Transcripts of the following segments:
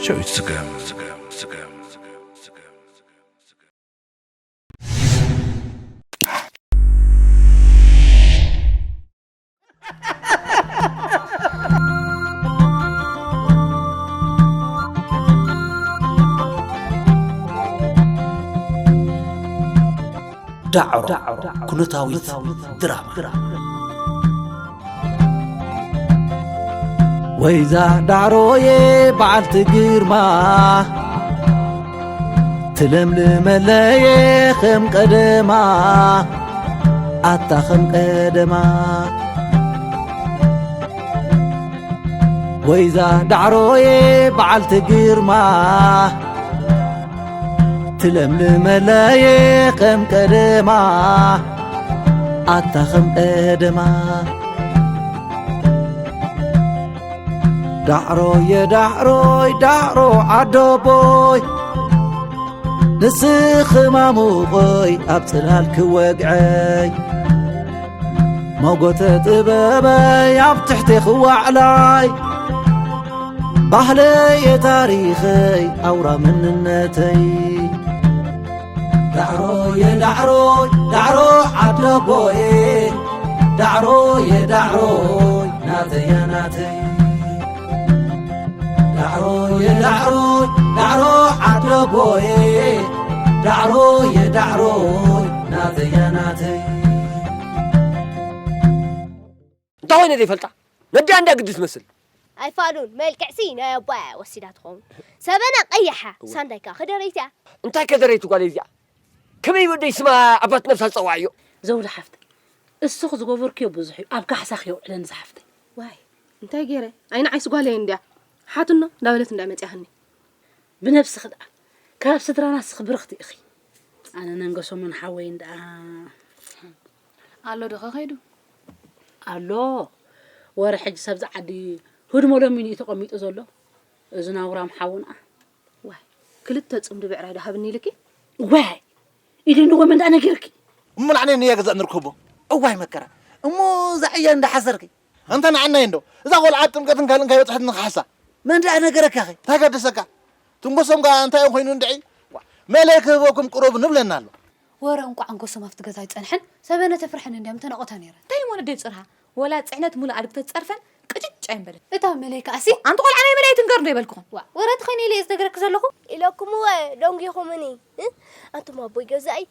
ጨዊት ስገም። ዳዕሮ ኩነታዊት ድራማ። ወይዛ ዳዕሮዬ በዓልቲ ግርማ፣ ትለምልመለየ ከም ቀደማ፣ ኣታ ከም ቀደማ። ወይዛ ዳዕሮዬ በዓልቲ ግርማ፣ ትለምልመለየ ከም ቀደማ፣ ኣታ ከም ቀደማ። ዳዕሮየ ዳዕሮይ ዳዕሮ ዓደቦይ፣ ንስኺ ማሙቐይ ኣብ ጽላል ክወግዐይ፣ መጎተ ጥበበይ ኣብ ትሕቲ ክዋዕላይ፣ ባህለየ ታሪኸይ ኣውራ መንነተይ። ዳዕሮየ ዳዕሮይ ዳዕሮ ዓደቦየ፣ ዳዕሮየ ዳዕሮይ ናተያ ናተይ። ዳዕሮየ ዳዕሮይ ዳዕሮ ዓደቦየ፣ ዳዕሮየ ዳዕሮይ ናተያ ናተይ። እንታይ ኮይነ ዘይፈልጣ? ነዳ እንዳ ግዲ ትመስል። ኣይፋሉን፣ መልክዕሲ ናይ ኣቦኣ ወሲዳ ትኸውን። ሰበና ቀይሓ፣ እወ። ሳንዳይ ከኣ ከደረይቲ እያ። እንታይ ከደረይቲ ጓል እዚኣ? ከመይ ወደይ ስማ ኣባት ነብሳ ዝጸዋዕዮ? ዘውዲ ሓፍተይ፣ እስኺ ዝገበርክዮ ብዙሕ እዩ፣ ኣብ ካሕሳኺ የውዕለኒ ዝሓፍተይ። ዋይ፣ እንታይ ገይረ? ኣይንዓይስ ጓለይ እንድያ። ሓትኖ እንዳበለት እንዳ መጽያኽኒ። ብነብስኺ ደኣ፣ ካብ ስድራና እስኺ ብርኽቲ ኢኺ። ኣነ ነንገሶምን ሓወይን ደኣ። ኣሎ ዶ ከኸይዱ? ኣሎ። ወረ ሕጂ ሰብዚ ዓዲ ህድሞ ለሚኑ እዩ ተቐሚጡ ዘሎ። እዚ ናውራም ሓውና። ዋይ፣ ክልተ ጽምዲ ብዕራይ ዶ ሃብኒ ኢልኪ? ዋይ፣ ኢሉ ንጎ መን ደኣ ነጊርኪ? እሞ ንዓና እያ ገዛእ ንርከቦ። እዋይ መከራ። እሞ እዛ ዕያ እንዳሓሰርኪ? ኣንታ ንዓና እንዶ። እዛ ቆልዓ ኣብ ጥምቀትን ካልእን ከይበጽሐት ንኽሓሳ። መን ደኣ ነገረካኺ? እንታይ ገደሰካ? ትንጎሶም ከኣ እንታይ ኮይኑ እንድዒ? ዋ፣ መለይ ክህበኩም ቅረቡ ንብለና ኣሎ። ወረ እንቋዕ ኣንጎሶም ኣብቲ ገዛ ኣይጸንሐን። ሰበነ ተፍርሐኒ እንድያ ምተነቆታ ነይረ። እንታይ እሞ ነደይ ጽርሃ? ወላ ጽዕነት ሙሉእ ኣድጊ ተትጸርፈን ቅጭጭ ኣይምበለን። እታ መለይ ከኣሲ? ኣንቲ ቆልዓ ናይ መለይ ትንገር እንዶ ይበልኩኹም። ዋ፣ ወረ ተኾይነ ኢለ እየ ዝነግረኪ ዘለኹ። ኢለኩምወ ደንጊኹምኒ። እ? ኣንቱም ኣቦይ ገዛኢ፣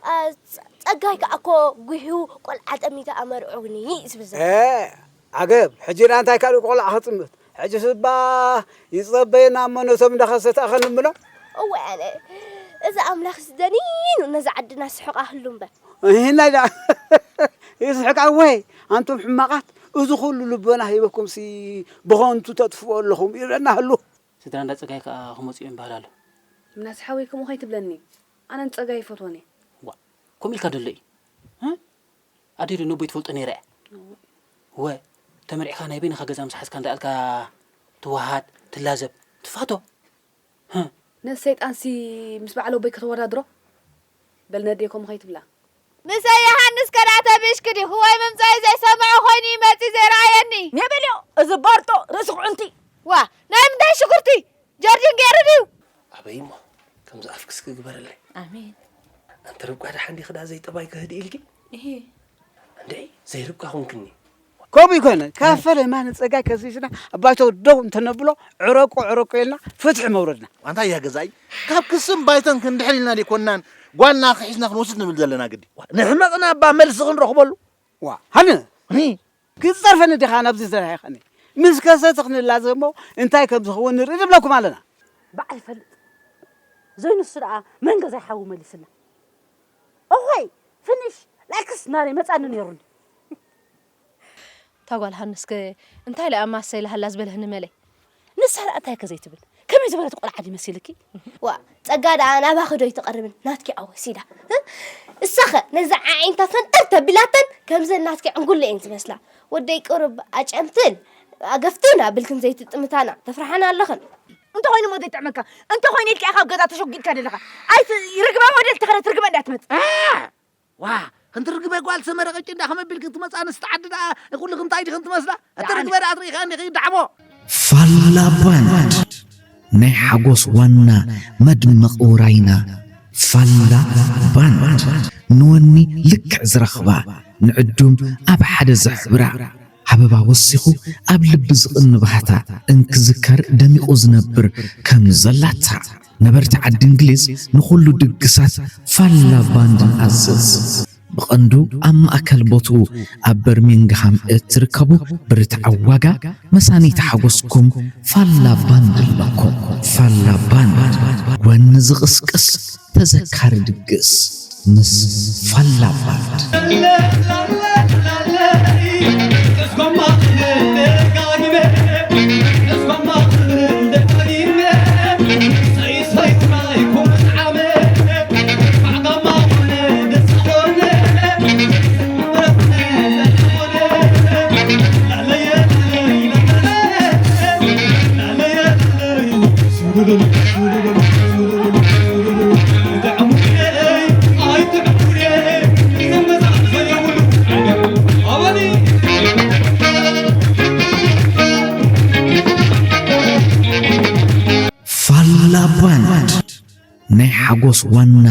ኣ፣ ጸ-፣ ጸጋይ ከኣ እኮ ጉሂዩ ቆልዓ ጠሚተ ኣመርዑኒ ዝብል ዘሎ። እ፣ ዓገብ፣ ሕጂ ደኣ እንታይ ካልእ ቆልዓ ክጥምት? ሕጂ ስባ ይጸበየና እሞ ነቶም እንዳኸሰተ ኣኸ ንብሎ? እወ ኣነ፣ እዚ ኣምላኽ ደኒኑ ነዛ ዓድና ስሕቕ ኣህሉ እምበር። ይህና ኢላ ይስሕቅ ኣወይ፣ ኣንቱም ሕማቃት፣ እዚ ኩሉ ልቦና ሂበኩምሲ ብኸንቱ ተጥፍኡ ኣለኹም ኢለና ህሉ። ስድራ እንዳ ጸጋይ ከኣ ክመጹ እዮም ይበሃል ኣሎ። ምናስ ሓወይ ከምኡ ከይትብለኒ፣ ኣነ ንጸጋይ ይፈትዎን እየ። ዋ፣ ከምኡ ኢልካ ደሎ እዩ። እ? ኣደይ ዶ ነቦይ ትፈልጦ ነይራ እያ? እወ። ወ፣ ተመርዒኻ ናይ በይንኻ ገዛ ምስ ሓዝካ እንዳኣልካ ትወሃሃድ፣ ትላዘብ፣ ትፋቶ። ህ። ነዚ ሰይጣንሲ ምስ በዓል ኣቦይ ከተወዳድሮ? በል ነዴ ከምኡ ከይትብላ። ምሰ ዮሃንስ ከዳ ተቢሽኪ ዲኺ ወይ ምምጻዩ ዘይሰምዖ ኮይኑ ይመጽእ ዘይረኣየኒ? ኔበልዮ፣ እዚ ባርጦ ርእሲ ኩዕንቲ። ዋ፣ ናይ ምንታይ ሽጉርቲ? ጀርዲን ገይሩ ድዩ? ኣበይ እሞ፣ ከምዚ ኣፍክስኪ ግበረለይ። ኣሜን። ኣንቲ ርብቃ ደሓን ዲኺ ደኣ ዘይጠባይ ክህድእ ኢልኪ? እሄ። እንዴ፣ ዘይርብቃ ኾንክኒ። ከምኡ ይኮነ፣ ካብ ፈለማ ንጸጋይ ከሲስና ኣባይቶ ደው እንተነብሎ፣ ዕረቁ፣ ዕረቁ ኢልና ፍትሒ መውረድና። ኣንታ እያ ገዛኢ፣ ካብ ክስን ባይቶን ክንድሕን ኢልና ደይኮንናን፣ ጓልና ክሒስና ክንወስድ ንብል ዘለና ግዲ። ንሕመቕና እባ መልሲ ክንረኽበሉ። ዋ፣ ሃነ። እሂ። ክትጸርፈኒ ዲኻ ናብዚ ዝረኣየኸኒ? ምስ ከሰትኽ ንላዘ እሞ እንታይ ከም ዝኸውን ንርኢ ንብለኩም ኣለና። ባዕል ይፈልጥ። ዘይንሱ ደኣ መን ገዛይ ሓዊ መሊስና? እኾይ፣ ፍኒሽ፣ ላይክስ ናበይ መጻኒ ነይሩኒ። እታ ጓል ሃንስከ እንታይ ኢላ እያ ማሰ ኢላ ሃላ ዝበልህኒ መለይ? ንሳ ደኣ እንታይ ከ ዘይትብል? ከመይ ዝበለት ቆልዓ ድዩ መሲልኪ? ዋ፣ ጸጋ ደኣ ናባኺ ዶ ኣይትቐርብን? ናትኪ ኣወሲዳ። እ? እሳኸ ነዛ ዓዒንታ ፈንጠር ተቢላተን ከምዘን ናትኪ ዕንጉለ እየን ዝመስላ። ወደይ ቅሩብ ኣጨምትን ኣገፍትን ኣቢልክን ዘይትጥምታና ተፍርሓና ኣለኽን። እንተኾይኑ እሞ ዘይጥዕመካ፣ እንተኾይኑ ኢልካ ኢኻ ኣብ ገዛ ተሸጒጥካ ዘለኻ። ኣይ ርግበ ወደል ተኸረት ርግበ እንዳትመጽእ። ዋ፣ ከምቲ ርግበ ጓል ሰመረ ቅጭ እንዳ ከመ ኣቢልክን ትመጽእ፣ ኣንስቲ ዓዲ ደኣ ኩልኽን እንታይ ዲኽን ትመስላ? እቲ ርግበ ደኣ ትርኢኻ እንዲኺ ዳዕሞ። ፋላ ባንድ። ናይ ሓጎስ ዋና መድመቒ ውራይና ፋላ ባንድ፣ ንወኒ ልክዕ ዝረኽባ፣ ንዕዱም ኣብ ሓደ ዘሕብራ፣ ሃበባ ወሲኹ ኣብ ልቢ ዝቕኒ ባህታ፣ እንክዝከር ደሚቑ ዝነብር ከም ዘላታ ነበርቲ ዓዲ እንግሊዝ፣ ንኹሉ ድግሳት ፋላ ባንድ ንኣዝዝ። ብቐንዱ ኣብ ማእከል ቦትኡ ኣብ በርሚንግሃም እትርከቡ ብርትዓዊ ዋጋ መሳኒቲ ሓጎስኩም ፋላ ባንድ ኣለኩም። ፋላ ባንድ፣ ወኒ ዝቕስቅስ ተዘካሪ ድግስ ምስ ፋላ ባንድ። ፋላ ባንድ፣ ናይ ሓጎስ ዋና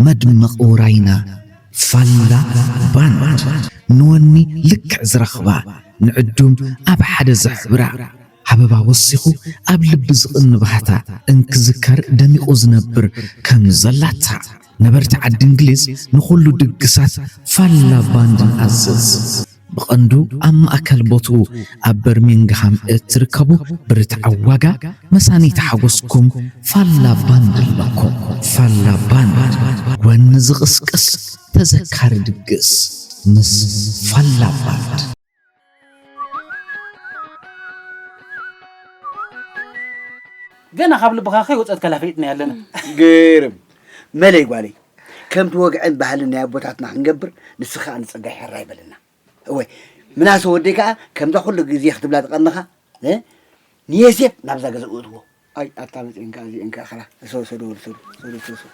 መድመቒ ውራይና ፋላ ባንድ፣ ንወኒ ልክዕ ዝረኽባ፣ ንዕዱም ኣብ ሓደ ዘሕብራ፣ ሃበባ ወሲኹ ኣብ ልቢ ዝቕኒ ባህታ፣ እንክዝከር ደሚቑ ዝነብር ከም ዘላታ ነበርቲ ዓዲ እንግሊዝ፣ ንኹሉ ድግሳት ፋላ ባንድ ንኣዝዝ። ብቐንዱ ኣብ ማእከል ቦትኡ ኣብ በርሚንግሃም እትርከቡ ብርትዓዊ ዋጋ መሳኒቲ ሓጎስኩም ፋላ ባንድ ኣለኩም። ፋላ ባንድ፣ ወኒ ዝቕስቅስ ተዘካሪ ድግስ ምስ ፋላ ባንድ። ገና ካብ ልብኻ ከይወፀት ከላፈይጥና ያለና። ግርም መለይ ጓለይ፣ ከምቲ ወግዕን ባህልን ናይ ኣቦታትና ክንገብር፣ ንስኻ ንፀጋይ ሕራይ በለና። እወ፣ ምናሰ ወደይ ከዓ ከምዛ ኩሉ ግዜ ክትብላ ዝቐነኻ፣ እ? ንየሴፍ ናብዛ ገዛ እእትዎ። ኣይ ኣታ መፅእንካ እዚእንካ ከላ ሰዶ ሰዶ ሰዶ ሰዶ ሰዶ ሰዶ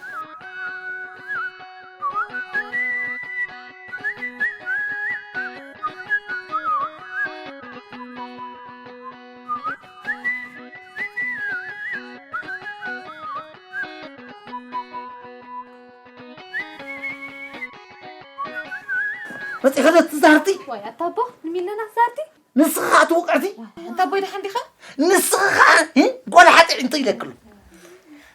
መፂኸ ዶ ትዛርቲ? ዋይ ኣታ ኣቦ ንሚለና ትዛርቲ? ንስኻ ትውቅዕቲ? ኣታ ኣቦይ ደሓን ዲኻ? ንስኻ ኸዓ ጓል ሓጢዕ እንተ ኢለክሉ።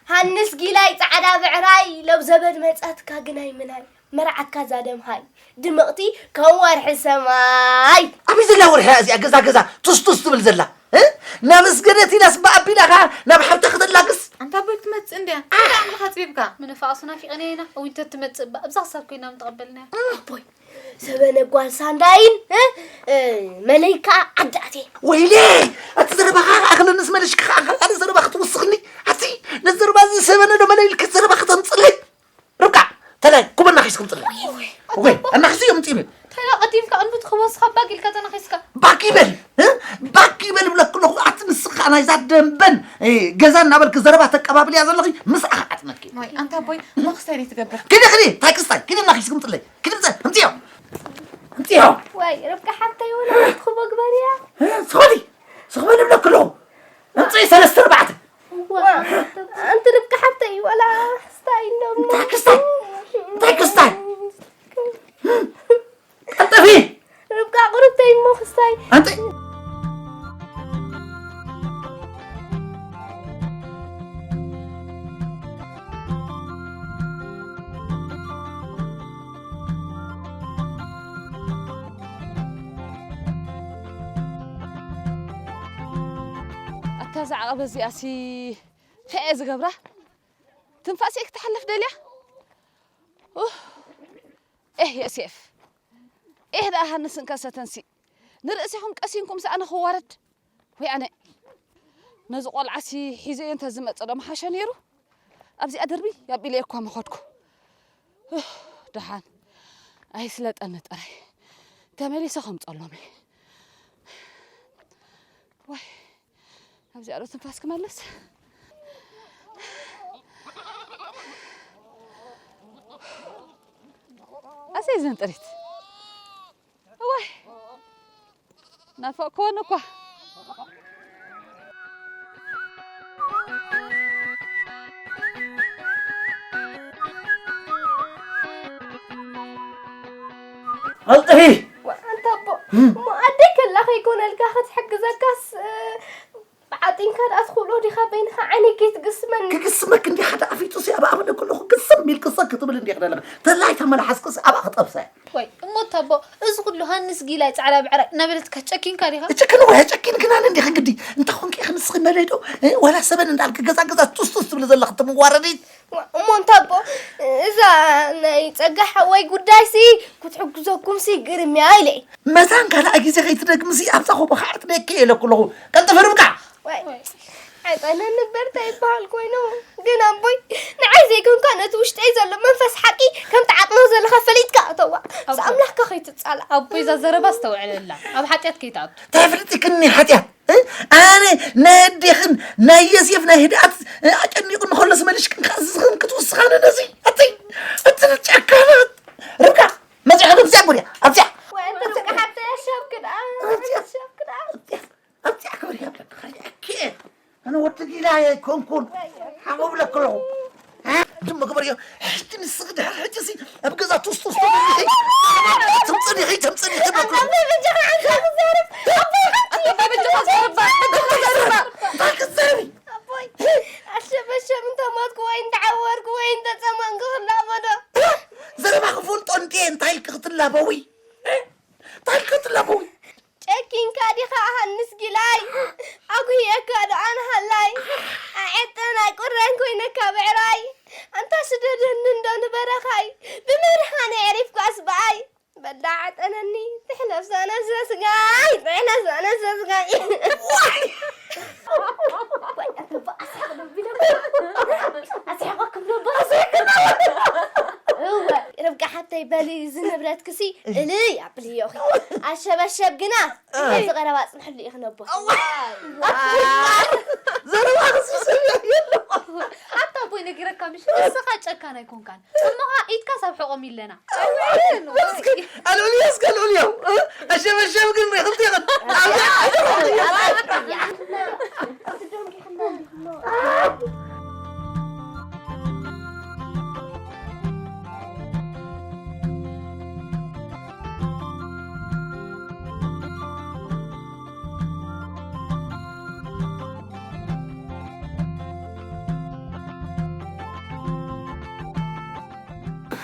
ሃንስ ጊላይ ፃዕዳ ብዕራይ ሎብ ዘበን መፃትካ ግናይ ምናይ መርዓካ ዛደምሃይ ድምቕቲ ከም ወርሒ ሰማይ። ኣበይ ዘላ ወርሒ እያ እዚኣ ገዛ ገዛ ቱስቱስ ትብል ዘላ? እ? ናብ እስገደት ኢላስ ብኣቢላ ኸዓ ናብ ሓብታ ከተላግስ? ኣንታ ኣቦይ ክትመጽእ እንድያ። እንታይ ኣምልኻ ጽቢብካ? ምንፋቕሱ ናፊቐናያ ኢና። እውይ እንተትመጽእ እባ ኣብዛ ክሳብ ኮይና ምተቐበልናያ። ኣቦይ ሰበነ ጓል ሳንዳይን እ? እ፣ መለይ ከኣ ዓዲ ኣትየ። ወይለይ! ኣቲ ዘረባኻ ኣኽለንስ መለሽኪ ኸዓ ካልእ ዘረባ ክትውስኽኒ? ኣቲ ነዚ ዘረባ እዚ ሰበነ ዶ መለይ ኢልኪ ዘረባ ከተምጽለይ? ርብቃ ተላይ ኩበና ሒዝኩም ጽለይ። ወይ ኣናኺስዮ ምጽእ ይብል። ተላ ቀዲምካ ቅድሚ ትኽወስኻ ባግ ኢልካ ተናኺስካ። ባክ ይበል እ? ባክ ይበል ይብለኪ ኣለኹ። ኣቲ ንስኻ ናይዛ ደንበን እ፣ ገዛ እናበልኪ ዘረባ ተቀባብልያ ዘለኺ ምስኣ ክዓጽመኪ። ወይ ኣንታ ኣቦይ እሞ ክስታይ ደይ ትገብር። ኪዲ ኪዲ እንታይ ክስታይ ኪዲ እናኺስኩም ጽለይ። ኪዲ ምጽእ ምጽዮ ምጽዮ። ወይ ርብቃ ሓብተይ ወላ ትኽቦ ግበርያ። እ፣ ስኸዲ ስኽበል ይብለኪ ኣለኹ። ምጽእ ሰለስተ ኣርባዕተ። ዋ ኣንቲ ርብቃ ሓብተይ ዋላ ክስታይ እንዶ እሞ። እንታይ ክስታይ? እንታይ ክስታይ? ቀልጠፊ! ርብቃ ቁርብተይ እሞ ክስታይ። ኣንቲ ኣታ እዛ ዓቐበት እዚኣሲ እንታይ እየ ዝገብራ? ትንፋሰይ ክትሓልፍ ደልያ? ኡህ! ኤህ የእሴፍ! ኤህ ደኣ ሃንስን ከሰተንሲ ንርእሲኹም ቀሲንኩምሲ ኣነ ክዋረድ? ወይ ኣነ ነዚ ቆልዓሲ ሒዘዮ እንተዝመጽእ ዶ ምሓሸ ነይሩ? ኣብዚኣ ድርብይ ኣቢለዮ እኳ ምኸድኩ። ኡህ! ደሓን ኣይስለጠኒ ጥራይ ተመሊሰ ከምጸሎም እየ። ወይ ኣብዚኣ ዶ ትንፋስ ክመልስ? ኣሰይ ዘንጥሪት እዋይ ናፈቅክወን እኳ። ቀልጥፊ! ኣንታ ኣቦ፣ እሞ ኣደይ ከላ ከይኮነልካ ክትሕግዘካስ፣ እ፣ ብዓጢንካ ደኣ ትኽእሎ ዲኻ? በይንኻ ዓይነይ ከይትግስመኒ። ክግስመክ እንዲኻ ደኣ ኣፊጡሲ ኣብ ኣቕነ ከለኹ ግስም ኢልክሰ ክትብል እንዲኻ ደለኻ። ተላይ ተመላሓስክስ ኣብኣ ክጠብሰ። ወይ፣ እሞ ኣታ ኣቦ፣ እዚ ኩሉ ሃንስ ጊላይ ጻዕዳ ብዕራይ እናበለትካ ጨኪንካ ዲኻ? እጨክን ወይ ጨኪንክን ኣነ እንዲኻ ግዲ። እንተ ኾንኪ ኢኺ ንስኺ መለይ ዶ? እ፣ ዋላ ሰበን እንዳልክ ገዛ ገዛ ቱስቱስ ትብሊ ዘለኺ ትምዋረዲት። እሞ እንታ ኣቦ፣ እዛ ናይ ጸጋ ሓወይ ጉዳይሲ ክትሕግዘኩምሲ ግርም እያ ኢለ። መታን ካልኣይ ግዜ ከይትደግምሲ ኣብዛ ኾቦ ከዓጥነኪ እየ ኢለኩ ኣለኹ። ቀልጥፊ ርብቃ! ወይ፣ ኣይጠነኒ በርታ ይበሃል ኮይኑ፣ ግን ኣቦይ፣ ንዓይ ዘይኮንካ ነቲ ውሽጠይ ዘሎ መንፈስ ሓቂ ከም ትዓጥኖ ዘለኻ ፈሊጥካ እተዋ። ኣቦ። ንኣምላኽካ ከይትጻላእ። ኣቦይ፣ እዛ ዘረባ ኣስተውዕለላ። ኣብ ሓጢኣት ከይትኣቱ። እንታይ ኣፍሊጥክኒ ሓጢኣት? እ? ኣነ ናይ ኣዴኽን ናይ የሴፍ ናይ ህድኣት፣ እ፣ ኣጨኒቑኒ ከሎስ መሊሽክን ክኣዝዝኽን ክትውስኻኒ ነዚ? ኣቲ፣ ኣቲ ጨካናት! ርብቃ፣ መጺኻ ኣብዚኣ ጉድያ፣ ኣብዚኣ! ወይ፣ ኣቲ ርብቃ ሓብተይ፣ ኣሻብክ ደኣ፣ ኣሻብክ ደኣ። ኣብዚኣ ክብሪ የብለካ፣ ኸሊኣኪ። ኣነ ወዲ ጊላ ኣይኮንኩን። ሓመው ብለክ ኣለኹ። እ? ድም ግበርዮ። ሕጂ ንስኺ ድሕሪ ሕጂ ሲ ኣብ ገዛ ቱስ ቱስ ትብሊ። ትምጽእ ዲኺ፣ ተምጽእ ዲኺ ብለክ ኣለኹ። ኣቦይ በጃኻ፣ ኣቦይ በጃኻ ዘርባ፣ በጃኻ ዘርባ፣ በጃኻ ዘርባ። እንታይ ክትዘርቢ? ኣቦይ፣ ኣሸበሸብ እንተ ሞትኩ ወይ እንተ ዓወርኩ ወይ እንተ ጸመንኩ ክላቦ ዶ? ዘረባ ክፈልጦ እንድየ እንታይ ኢልኪ ክትላበዊ? እ? እንታይ ኢልኪ ክትላበዊ? ጨኪንካ ዲኻ ሃንስ ጊላይ? ኣጉህየካ ዶ ኣነ ሃላይ? ኣዔጠን ኣይቁረን ኮይነካ ብዕራይ። ኣንታ ስደደኒ እንዶ ንበረኻይ። ብመድሓኒ የዕሪፍኳስ ብኣይ። በላዕ ጠነኒ፣ ትሕነፍ ዛነዘ ስጋይ፣ ትሕነፍ ዛነዘ ስጋይ። ዋይ! ዋይ፣ ኣተባ ኣስሓቕ ዶ ቢለኩም? ኣስሓቐኩም ዶ ባ? ኣስሓቕና! እወ፣ ርብቃ ሓብተይ፣ በሊ፣ እዚ ንብረትክሲ እልይ ኣብልዮ። ኣሸበሸብ ግና፣ እዚ ቀረባ ጽንሕሉ ኢኺ ነቦ። ዘረባ ክሲ ሰብ የለ። ኣታ ኣቦይ ነጊረካ ምሽ? ንስኻ ጨካን ኣይኮንካን። እሞ ኸኣ ኢድካ ሳብ ሕቖም ኢለና። ኣልዑልዮ እስከ ኣልዑልዮ። እ? ኣሸበሸብ ግን ሪኽልቲ ይኽእል።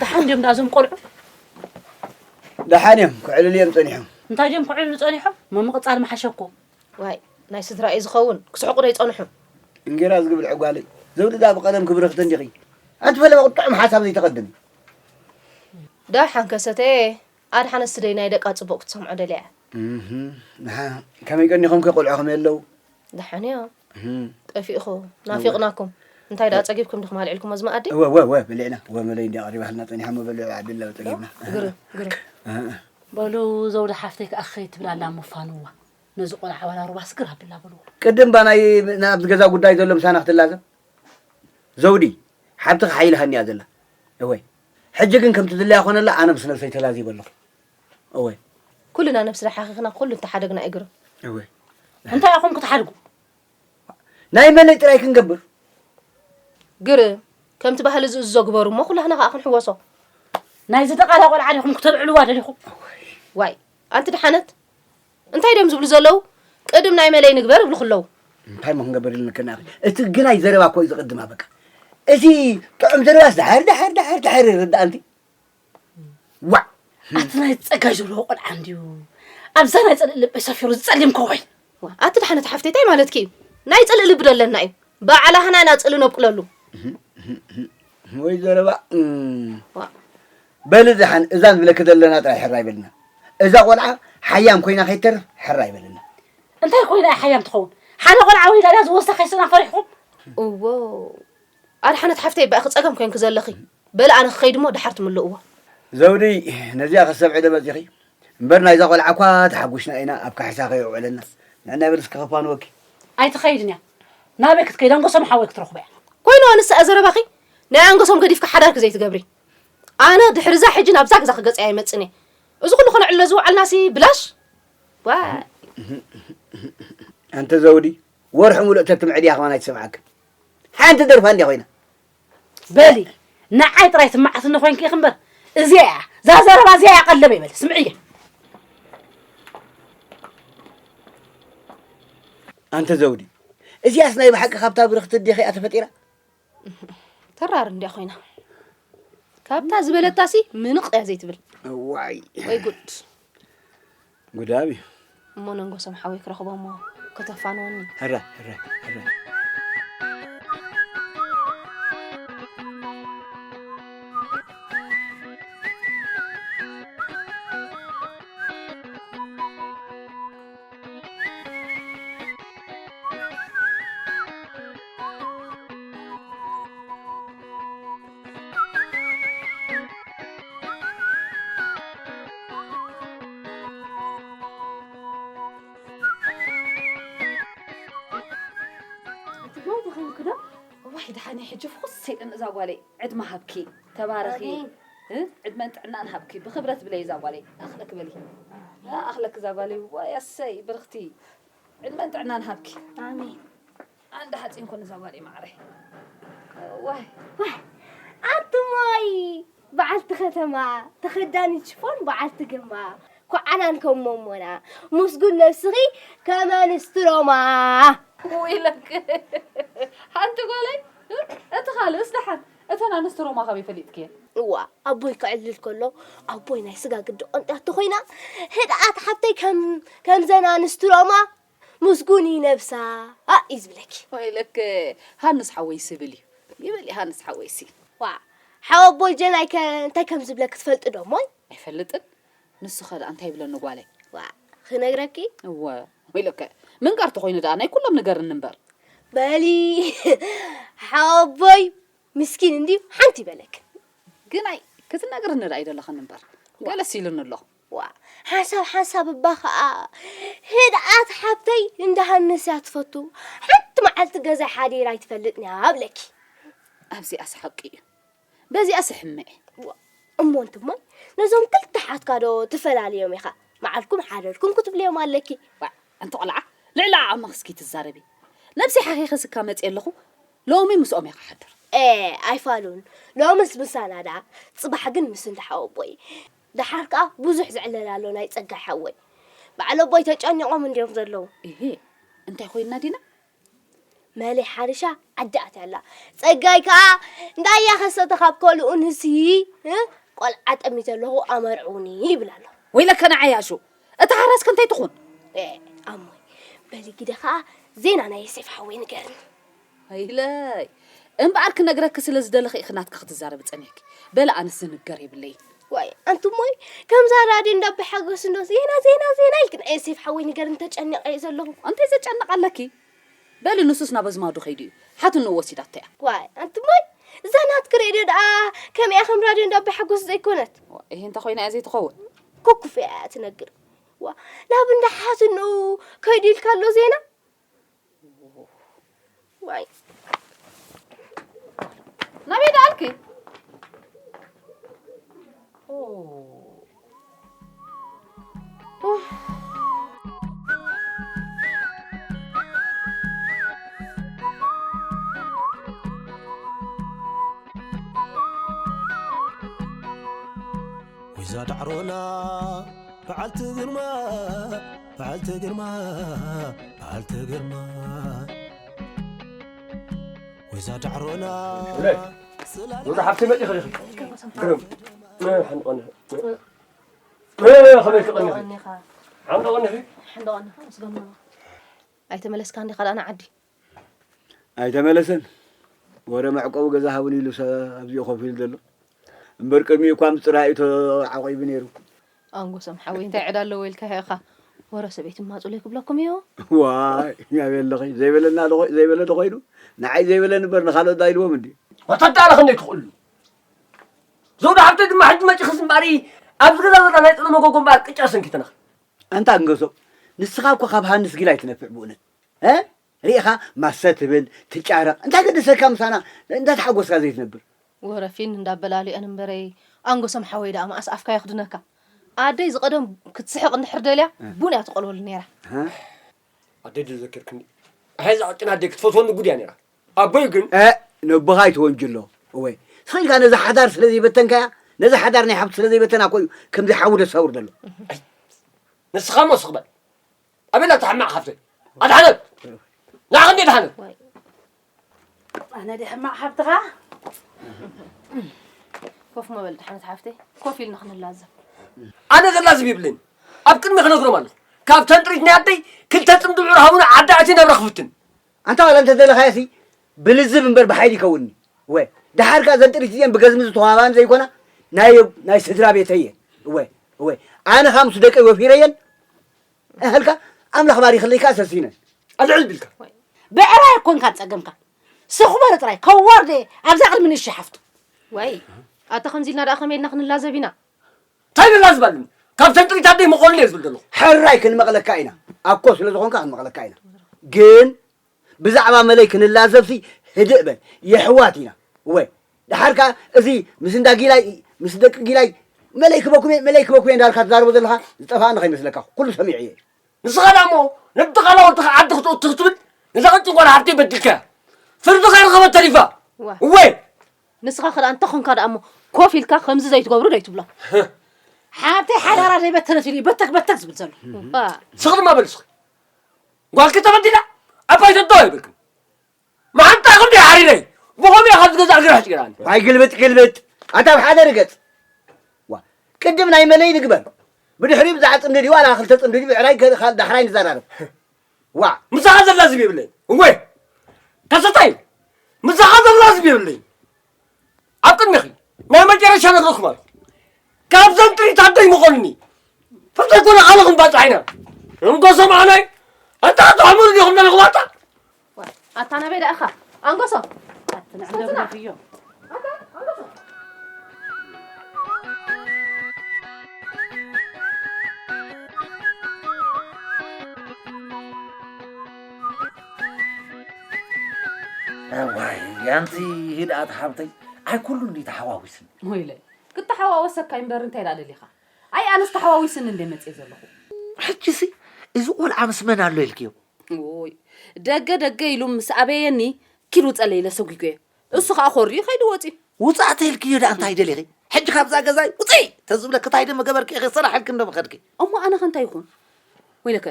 ደሓን ድዮም ደኣ እዞም ቆልዑ? ደሓን እዮም፣ ክዕልሉ እዮም ጸኒሖም። እንታይ ድዮም ክዕልሉ ጸኒሖም? እሞ ምቕጻል ምሓሸ እኮ። ዋይ፣ ናይ ስድራ እዩ ዝኸውን፣ ክስሕቑ ዶ ይጸንሑ? እንጌራ ዝግብል ዕጓለይ። ዘውዲ ደኣ ብቐደም ክብርኽቲ እንዲኺ። ኣንቲ ፈለማ ጥዑም ሓሳብ ዘይተቐድም። ደሓን ከሰተ፣ ኣድሓነ ስደይ ናይ ደቃ ጽቡቕ ክትሰምዖ ደልያ እያ። እህ፣ ንሓ፣ ከመይ ቀኒኹም ከ ቆልዑ ከመይ ኣለዉ? ደሓን እዮም። እህ። ጠፊእኹ፣ ናፊቕናኩም። እንታይ ደኣ ጸጊብኩም ዲኹም ኣልዒልኩሞ ዝመኣዲ? እወ፣ እወ፣ እወ፣ በሊዕና። እወ፣ መለይ እንድያ ቀሪባትና ጸኒሓ እሞ በልዑ ዓዲ ኣለዉ ጸጊብና። ግርም፣ ግርም። እህ፣ እህ። በሉ፣ ዘውዲ ሓፍተይ ክኣኸይ ትብላ ኣላ ምፋንዋ። ነዚ ቆልዓ ዋላ ሩባ ስግር ኣብላ በልዎ። ቅድም ባ ናይ፣ ናይ ኣብቲ ገዛ ጉዳይ ዘሎ ምሳና ክትላዘብ። ዘውዲ፣ ሓብትኺ ሓይልሃኒ እያ ዘላ። እወ። ሕጂ ግን ከምቲ ድላያ ኮነላ፣ ኣነ ምስ ነብሰይ ተላዚበ ኣለኹ። እወ። ኩልና ነብስና ሓኺኽና፣ ኩሉ እንተሓደግና እዩ ግርም። እወ። እንታይ ኢኹም ክትሓድጉ? ናይ መለይ ጥራይ ክንገብር። ግርም፣ ከምቲ ባህሊ ዝእዝዞ ግበሩ እሞ፣ ኩላህና ከኣ ክንሕወሶ። ናይዚ ደቓላ ቆልዓ ዲኹም ክተልዕልዋ ደሊኹም? ዋይ፣ ኣንቲ ደሓነት፣ እንታይ ድዮም ዝብሉ ዘለዉ? ቅድም ናይ መለይ ንግበር ይብሉ ክለዉ። እንታይ እሞ ክንገብር ኢልክና? እቲ ግናይ ዘረባ እኮ እዩ ዝቕድማ፣ በቃ። እቲ ጥዑም ዘረባስ ድሓር፣ ድሓር፣ ድሓር፣ ድሓር ይርዳእ ኣንቲ። ዋዕ! ኣቲ ናይ ጸጋይ ዘለዎ ቆልዓ እንድዩ ኣብዛ ናይ ጽልእ ልበይ ሰፊሩ ዝጸሊም ከውሒ። ዋ፣ ኣቲ ደሓነት ሓፍተይ፣ እንታይ ማለትኪ እዩ? ናይ ጽልእ ልቢ ዶ ኣለና እዩ? ባዕላህና ኢና ጽልእ ነብቁለሉ። ወይ ዘረባ፣ እም። ዋ። በሊ ደሓን፣ እዛ ንብለኪ ዘለና ጥራይ ሕራይ በልና። እዛ ቆልዓ ሓያም ኮይና ከይተርፍ ሕራይ በልና። እንታይ ኮይና እያ ሓያም ትኸውን? ሓደ ቆልዓ ወሊዳ ድያ ዝወስዳ ከይሰና ፈሪሕኩም? እዎ። ኣድሓነት ሓፍተይ፣ ባእኺ ጸገም ኮይንኪ ዘለኺ። በሊ ኣነ ክኸይድ እሞ ደሓር ትምልእዎ። ዘውዲ፣ ነዚኣ ክሰምዒ ዶ መጺኺ? እምበር ናይዛ ቆልዓ እኳ ተሓጒስና ኢና፣ ኣብ ካሕሳ ከየውዕለና። ንዕና በሊ እስከ ከፋንወኪ። ኣይትኸይድን እያ። ናበይ ክትከይድ? ኣንጎሶም ሓወይ ክትረኽቦ እያ። ኮይኑ ኣንስኣ ዘረባኺ ናይ ኣንጎሶም ገዲፍካ ሓዳርኪ ዘይትገብሪ። ኣነ ድሕሪ እዛ ሕጂ ናብዛ ገዛ ክገጽ ኣይመጽእን እየ። እዚ ኩሉ ከነዕልሎ ዝወዓልናሲ ብላሽ? ዋ። ኣንተ ዘውዲ፣ ወርሒ ሙሉእ ተትምዕድ እያ ከማን ኣይትሰምዓክን። ሓንቲ ደርፋ እንድያ ኮይና። በሊ፣ ንዓይ ጥራይ ትመዓስኒ ኮይንኪ ኢኺ እምበር፣ እዚኣ እያ እዛ ዘረባ እዚኣ እያ ቀለበይ በለ፣ ስምዕየ። ኣንተ ዘውዲ፣ እዚኣስ ናይ ብሓቂ ካብታ ብርኽቲ ኣዴኺ እያ ተፈጢራ? ተራር እንድያ ኮይና። ካብታ ዝበለታሲ ምንቕ እያ ዘይትብል። እዋይ። ወይ ጉድ። ጉዳብ እዩ። እሞ ነንጎሶም ሓወይ ክረኽቦ እሞ ከተፋንወኒ። ህረ፣ ህረ፣ ህረ። እቲ ጓል ተኸንኩ ዶ? እዋይ፣ ደሓን እየ፣ ሕጂ ፍኹስ ኢለን እዛ ጓለይ። ዕድመ ሃብኪ፣ ተባረኺ። ኣሜን። እ? ዕድመን ጥዕናን ሃብኪ። ብኽብረት ብለይ እዛ ጓለይ። ኣኽለክ በሊ። ኣኽለክ እዛ ጓለይ። ዋይ፣ ኣሰይ፣ ብርኽቲ። ዕድመን ጥዕናን ሃብኪ። ኣሜን። ኣንዳ ሓፂን ኮን እዛ ጓለይ ማዕረይ። ዋይ። ዋይ፣ ኣቱሞይ፣ በዓልቲ ከተማ፣ ተኸዳኒት ሽፎን በዓልቲ ግርማ፣ ኮዓናን ከም ሞሞና፣ ምስጉን ነብስኺ ከም ኣንስቲ ሮማ። ውይለክ፣ ሓንቲ ጓለይ፣ እቲ ካልእስ ደሓን፣ እተን ኣንስቲ ሮማ ካበይ ፈሊጥክየን? እዋ፣ ኣቦይ ክዕልል ከሎ፣ ኣቦይ ናይ ስጋ ግዲ ቆንጢያ ተኾይና፣ ህድኣት ሓብተይ ከም፣ ከምዘን ኣንስቲ ሮማ፣ ምስጉን እዩ ነብሳ እዩ ዝብለኪ። ወይለክ፣ ሃንስ ሓወይሲ ብል እዩ። ይበል እዩ ሃንስ ሓወይሲ። ዋ፣ ሓወቦይ ጀናይ ከ እንታይ ከም ዝብለኪ ትፈልጢ ዶ እሞይ? ኣይፈልጥን። ንሱ ኸ ደኣ እንታይ ይብለኒ ጓለይ? ዋ፣ ክነግረኪ? እወ፣ ወይለከ፣ ምንጋር ተኾይኑ ደኣ ናይ ኩሎም ንገርኒ እምበር። በሊ፣ ሓወቦይ ምስኪን እንድዩ፣ ሓንቲ ይበለክ። ግን ኣይ፣ ክትነግርኒ ደኣ ኣይደለኽን እምበር። ገለስ ኢሉኒ ኣሎ። ዋ፣ ሓንሳብ ሓንሳብ እባ ኸኣ፣ ህድኣት ሓብተይ እንዳ ሃንስ እያ ትፈቱ። ሓንቲ መዓልቲ ገዛ ሓዲራ ኣይትፈልጥን እያ እብለኪ። ኣብዚኣስ ሓቂ እዩ። በዚኣስ እሕመ እየ። ዋ፣ እሞ እንትሞ ነዞም ክልተ ሓትካ ዶ ትፈላልዮም ኢኻ? መዓልኩም ሓደርኩም ክትብልዮም ኣለኪ። ዋ፣ ኣንቲ ቆልዓ፣ ልዕሊ ዓቕምኺ እስኪ ትዛረቢ። ነብሰይ ሓኺኸ ስካ መፅየ ኣለኹ፣ ሎሚ ምስኦም እየ ክሓድር። ኤ፣ ኣይፋሉን። ሎምስ ምሳና ደኣ፣ ጽባሕ ግን ምስ እንዳ ሓወቦይ። ደሓር ከኣ ብዙሕ ዝዕለል ኣሎ ናይ ጸጋይ ሓወይ። በዓል ኣቦይ ተጨኒቖም እንድዮም ዘለዉ። እሂ፣ እንታይ ኮይንና ዲና? መሌ ሓሪሻ ዓዲ ኣትያ ኣላ። ጸጋይ ከኣ፣ "እንዳያ ከሰተ ካብ ከልኡ ንሲ፣ እ? ቆልዓ ጠሚተ ኣለኹ ኣመርዕውኒ" ይብል ኣሎ። ወይለከ ንዓይ ኣሹ፣ እታ ሓራስ ከ እንታይ ትኹን? ኤ፣ ኣሞይ፣ በሊ ግደ ከኣ ዜና ናይ ዮሴፍ ሓወይ ንገርኒ። ኣይለይ፣ እምበኣር ክነግረኪ ስለ ዝደለኺ ኢኺ ናትኪ ክትዛረቢ ጸኒሕኪ። በሊ ኣነስ ዝንገር የብለይን። ዋይ፣ ኣንቱሞይ፣ ከምዛ ራድዮ እንዳቢ ሓጎስ እንዶ ዜና፣ ዜና፣ ዜና ኢልክን፣ ኣይ ዮሴፍ ሓወይ ንገርኒ ተጨኒቐ እየ ዘለኹ። እንታይ ዘጨንቕ ኣለኪ? በሊ ንሱስ ናብ ኣዝማዱ ከይዱ እዩ። ሓትንኡ ወሲዳቶ እያ። ዋይ፣ ኣንቱሞይ፣ እዛ ናትኪ ሬድዮ ደኣ ከመይ እያ ከም ራድዮ እንዳቢ ሓጎስ ዘይኮነት? ዋ፣ ይሄ እንተኾይና እያ ዘይትኸውን። ኩኩፍ እያ ትነግር። ዋ፣ ናብ እንዳ ሓትንኡ ከይዱ ኢልካ ኣሎ ዜና? ዋይ። ናበይ ደኣልኪ? ኦ። ወይዛ ዳዕሮና በዓልቲ ግርማ፣ በዓልቲ ግርማ፣ በዓልቲ ግርማ። ወይዛ ዳዕሮና እለ፣ ወደ ሓብቲ መፂ ኸሊኺ። ግርም። እ፣ ሓንቆነ። እ፣ ኸመይ ትቐንኺ? ሓንቆነ። ሓንቆነ፣ ምስ ገመና። ኣይተመለስካን ዲኻ ደኣ ንዓዲ? ኣይተመለሰን። ወረ መዕቆቢ ገዛ ሃቡኒ ኢሉ ሰብ ኣብዚኡ ኮፍ ኢሉ ዘሎ። እምበር ቅድሚኡ እኳ ምስ ጽራይ እዩ ተዓቂቡ ነይሩ። ኣንጎሶም ሓወይ፣ እንታይ ዕዳ ኣለዎ ኢልካ ኢኻ? ወረ ሰበይቲ ማጹለይ ክብለኩም እዩ። ዋይ፣ ኣበይ ኣለኺ? ዘይበለና ዶ ኾይ-፣ ዘይበለ ዶ ኾይኑ? ንዓይ ዘይበለኒ እምበር ንኻልኦት ዶ ኣይልዎም እንዲ? ወተዳለኽ እንደ ትኽእሉ። ዘውዲ ሃብተ ድማ ሕጂ መጺኺ ዝምባሪ ኣብዚ ገዛ ዘሎ ናይ ጥሎ መጎጎ እምበኣር ቅጫ ሰንኪትናኺ። ኣንታ ኣንገሶም፣ ንስኻ እኮ ካብ ሃንስ ጊላ ኣይትነፍዕ ብእውነት። እ? ሪኢኻ ማሰ ትብል፣ ትጫረቕ። እንታይ ገደሰካ ምሳና እንዳተሓጎስካ ዘይትነብር? ወረ ፊን እንዳበላልአን እምበረይ፣ ኣንጎሶም ሓወይ ደኣ መኣስ ኣፍካ የኽድነካ። ኣደይ ዝቐደም ክትስሕቕ እንድሕር ደልያ፣ እ። ቡን እያ ትቆልወሉ ነይራ። እ? ኣደይ ዶ ዘኪርክኒ? ኣይ፣ እዛ ቀጭን ኣደይ ክትፈትወኒ ጉድ እያ ነይራ። ኣቦይ ግን እ፣ ነቦኻ ኣይትወንጅሎ። እወ፣ ስቕ ኢልካ ነዛ ሓዳር ስለ ዘይበተንካያ፣ ነዚ ሓዳር ናይ ሓብቱ ስለ ዘይበተና እኮ እዩ ከምዚ ሓዊ ደሳውር ዘሎ። ንስኻ እሞ ስቕ በል። ኣበላ እታ ሕማቕ ሓፍተይ። ኣድሓነት! ንዓኻ እንዴ ኣድሓነት? ኣነ ድየ ሕማቕ ሓብትኻ? ኮፍ ምበል ድሓነት ሓፍተይ፣ ኮፍ ኢልና ክንላዘብ። ኣነ ዘላዝብ የብለይን። ኣብ ቅድሚ ክነግሮም ኣለኹ። ካብ ተንጥሪት ናይ ኣደይ ክልተ ጽምዲ ብዕር ሃቡና ዓዲ ኣትየ ናብራ ክፍትን። ኣንታ ዋላ እንተ ዘለኻዮ ሲ ብልዝብ እምበር ብሓይሊ ይከውንኒ። ወ ድሓር ከኣ ዘን ጥሪት እዚአን ብገዝሚ ዝተዋህባን ዘይኮና ናይ ናይ ስድራ ቤተይ እየን። እወ እወ ኣነ ከኣ ምስ ደቀይ ወፊረየን እህልካ ኣምላኽ ባሪኽለይ ከኣ ሰሲነን። ኣልዕል ቢልካ። ብዕራይ ኣይኮንካን ጸገምካ። ስኽበሪ ጥራይ ከዋርደ ኣብዛ ቅድሚ ንእሽቶ ሓፍቱ። ወይ ኣታ ከምዚ ኢልና ደኣ ከመይ ኢልና ክንላዘብ ኢና? እንታይ ንላዝብ ኣለኒ? ካብ ተንጥሪት ኣደይ መኾንን እየ ዝብል ዘለኹ። ሕራይ ክንመቕለካ ኢና። ኣኮ ስለ ዝኾንካ ክንመቕለካ ኢና። ግን ብዛዕባ መለይ ክንላዘብሲ ህድእ በል። የሕዋት ኢና። እወ። ደሓር ከኣ እዚ ምስ እንዳ ጊላይ ምስ ደቂ ጊላይ መለይ ክበኩም እየ መለይ ክበኩም እየ እንዳልካ ትዛረቦ ዘለኻ ዝጠፋእኒ ከይመስለካ ኩሉ ሰሚዐ እየ። ንስኻ ደኣ እሞ ነቲ ቃላወልትኻ ዓዲ ክትእቱ ክትብል ነዛ ቅጭን ጓል ሓፍተይ በዲልካያ። ፍርድኻ ርኸበት ተሪፋ። ዋ። እወ። ንስኻ ክኣ እንተ ኾንካ ደኣ እሞ ኮፍ ኢልካ ከምዚ ዘይትገብሩ ዶ ኣይትብሎ? ሓብተይ ሓዳራ ዘይበተነት ኢሉ እዩ በተክ በተክ ዝብል ዘሎ። ዋ። ስቕ ድማ በል እስኺ። ጓልኪ ተበዲላ? ኣባይ ተዶ ኣይብልክን። መሓንጣ ክንዲ ሓሪረይ። ብኸምኡ ኢኻ ዝገዛእ ግራሽ ጭራን። ዋይ ግልብጥ ግልብጥ። ኣታ ኣብ ሓደ ርገጽ። ዋ። ቅድም ናይ መለይ ንግበር። ብድሕሪኡ ብዛዕባ ጽምዲ ድዩ ዋላ ክልተ ጽምዲ ድዩ ብዕራይ ገ-፣ ኻል-፣ ዳሕራይ ንዘራረብ። ዋ። ምሳኻ ዘላዝብ የብለይን። እወ። ከሰታይ። ምሳኻ ዘላዝብ የብለይን። ኣብ ቅድሚኺ ናይ መጨረሻ ነግረኩም ኣለኹ። ካብዘን ጥሪት ኣደይ ምኾንኒ። ፍርደይ ኮነ ካልኹም ባጽሕ ኢና። እንጎ ሰማዕናይ። ኣንታ ኣቶ ኣሕመድ ዲኹም ዘለኹም ኣታ? ኣታ ናበይ ደኣኻ? ኣንጎሶ። ኣቲ ንዕንዶ ግደፍዮ። እዋይ፣ ኣንቲ ህድኣት ሓብተይ፣ ኣይ ኩሉ እንዲ ተሓዋዊስኒ። ወይለ፣ ክተሓዋወሰካ እምበር እንታይ ደኣ ደሊኻ? ኣይ ኣነስ ተሓዋዊስኒ እንደ መጽእ ዘለኹ። ሕጂሲ፣ እዚ ቆልዓ ምስ መን ኣሎ ኢልክዮ? ኦይ፣ ደገ ደገ ኢሉ ምስ ኣበየኒ፣ ኪድ ውጸለይ ኢለ ሰጒጎዮ። እሱ ኸኣ ኮርዩ ከይዱ ወጺኡ። ውጻእ ተይልክዮ ደኣ እንታይ ደሊኺ? ሕጂ ካብዛ ገዛይ ውጽኢ ተዝብለኪ እንታይ ደመ ገበርኪ ኢኺ? ስራሕ ኢልኪ እንዶ ምኸድኪ። እሞ ኣነ ኸ እንታይ ይኹን? ወይለከ፣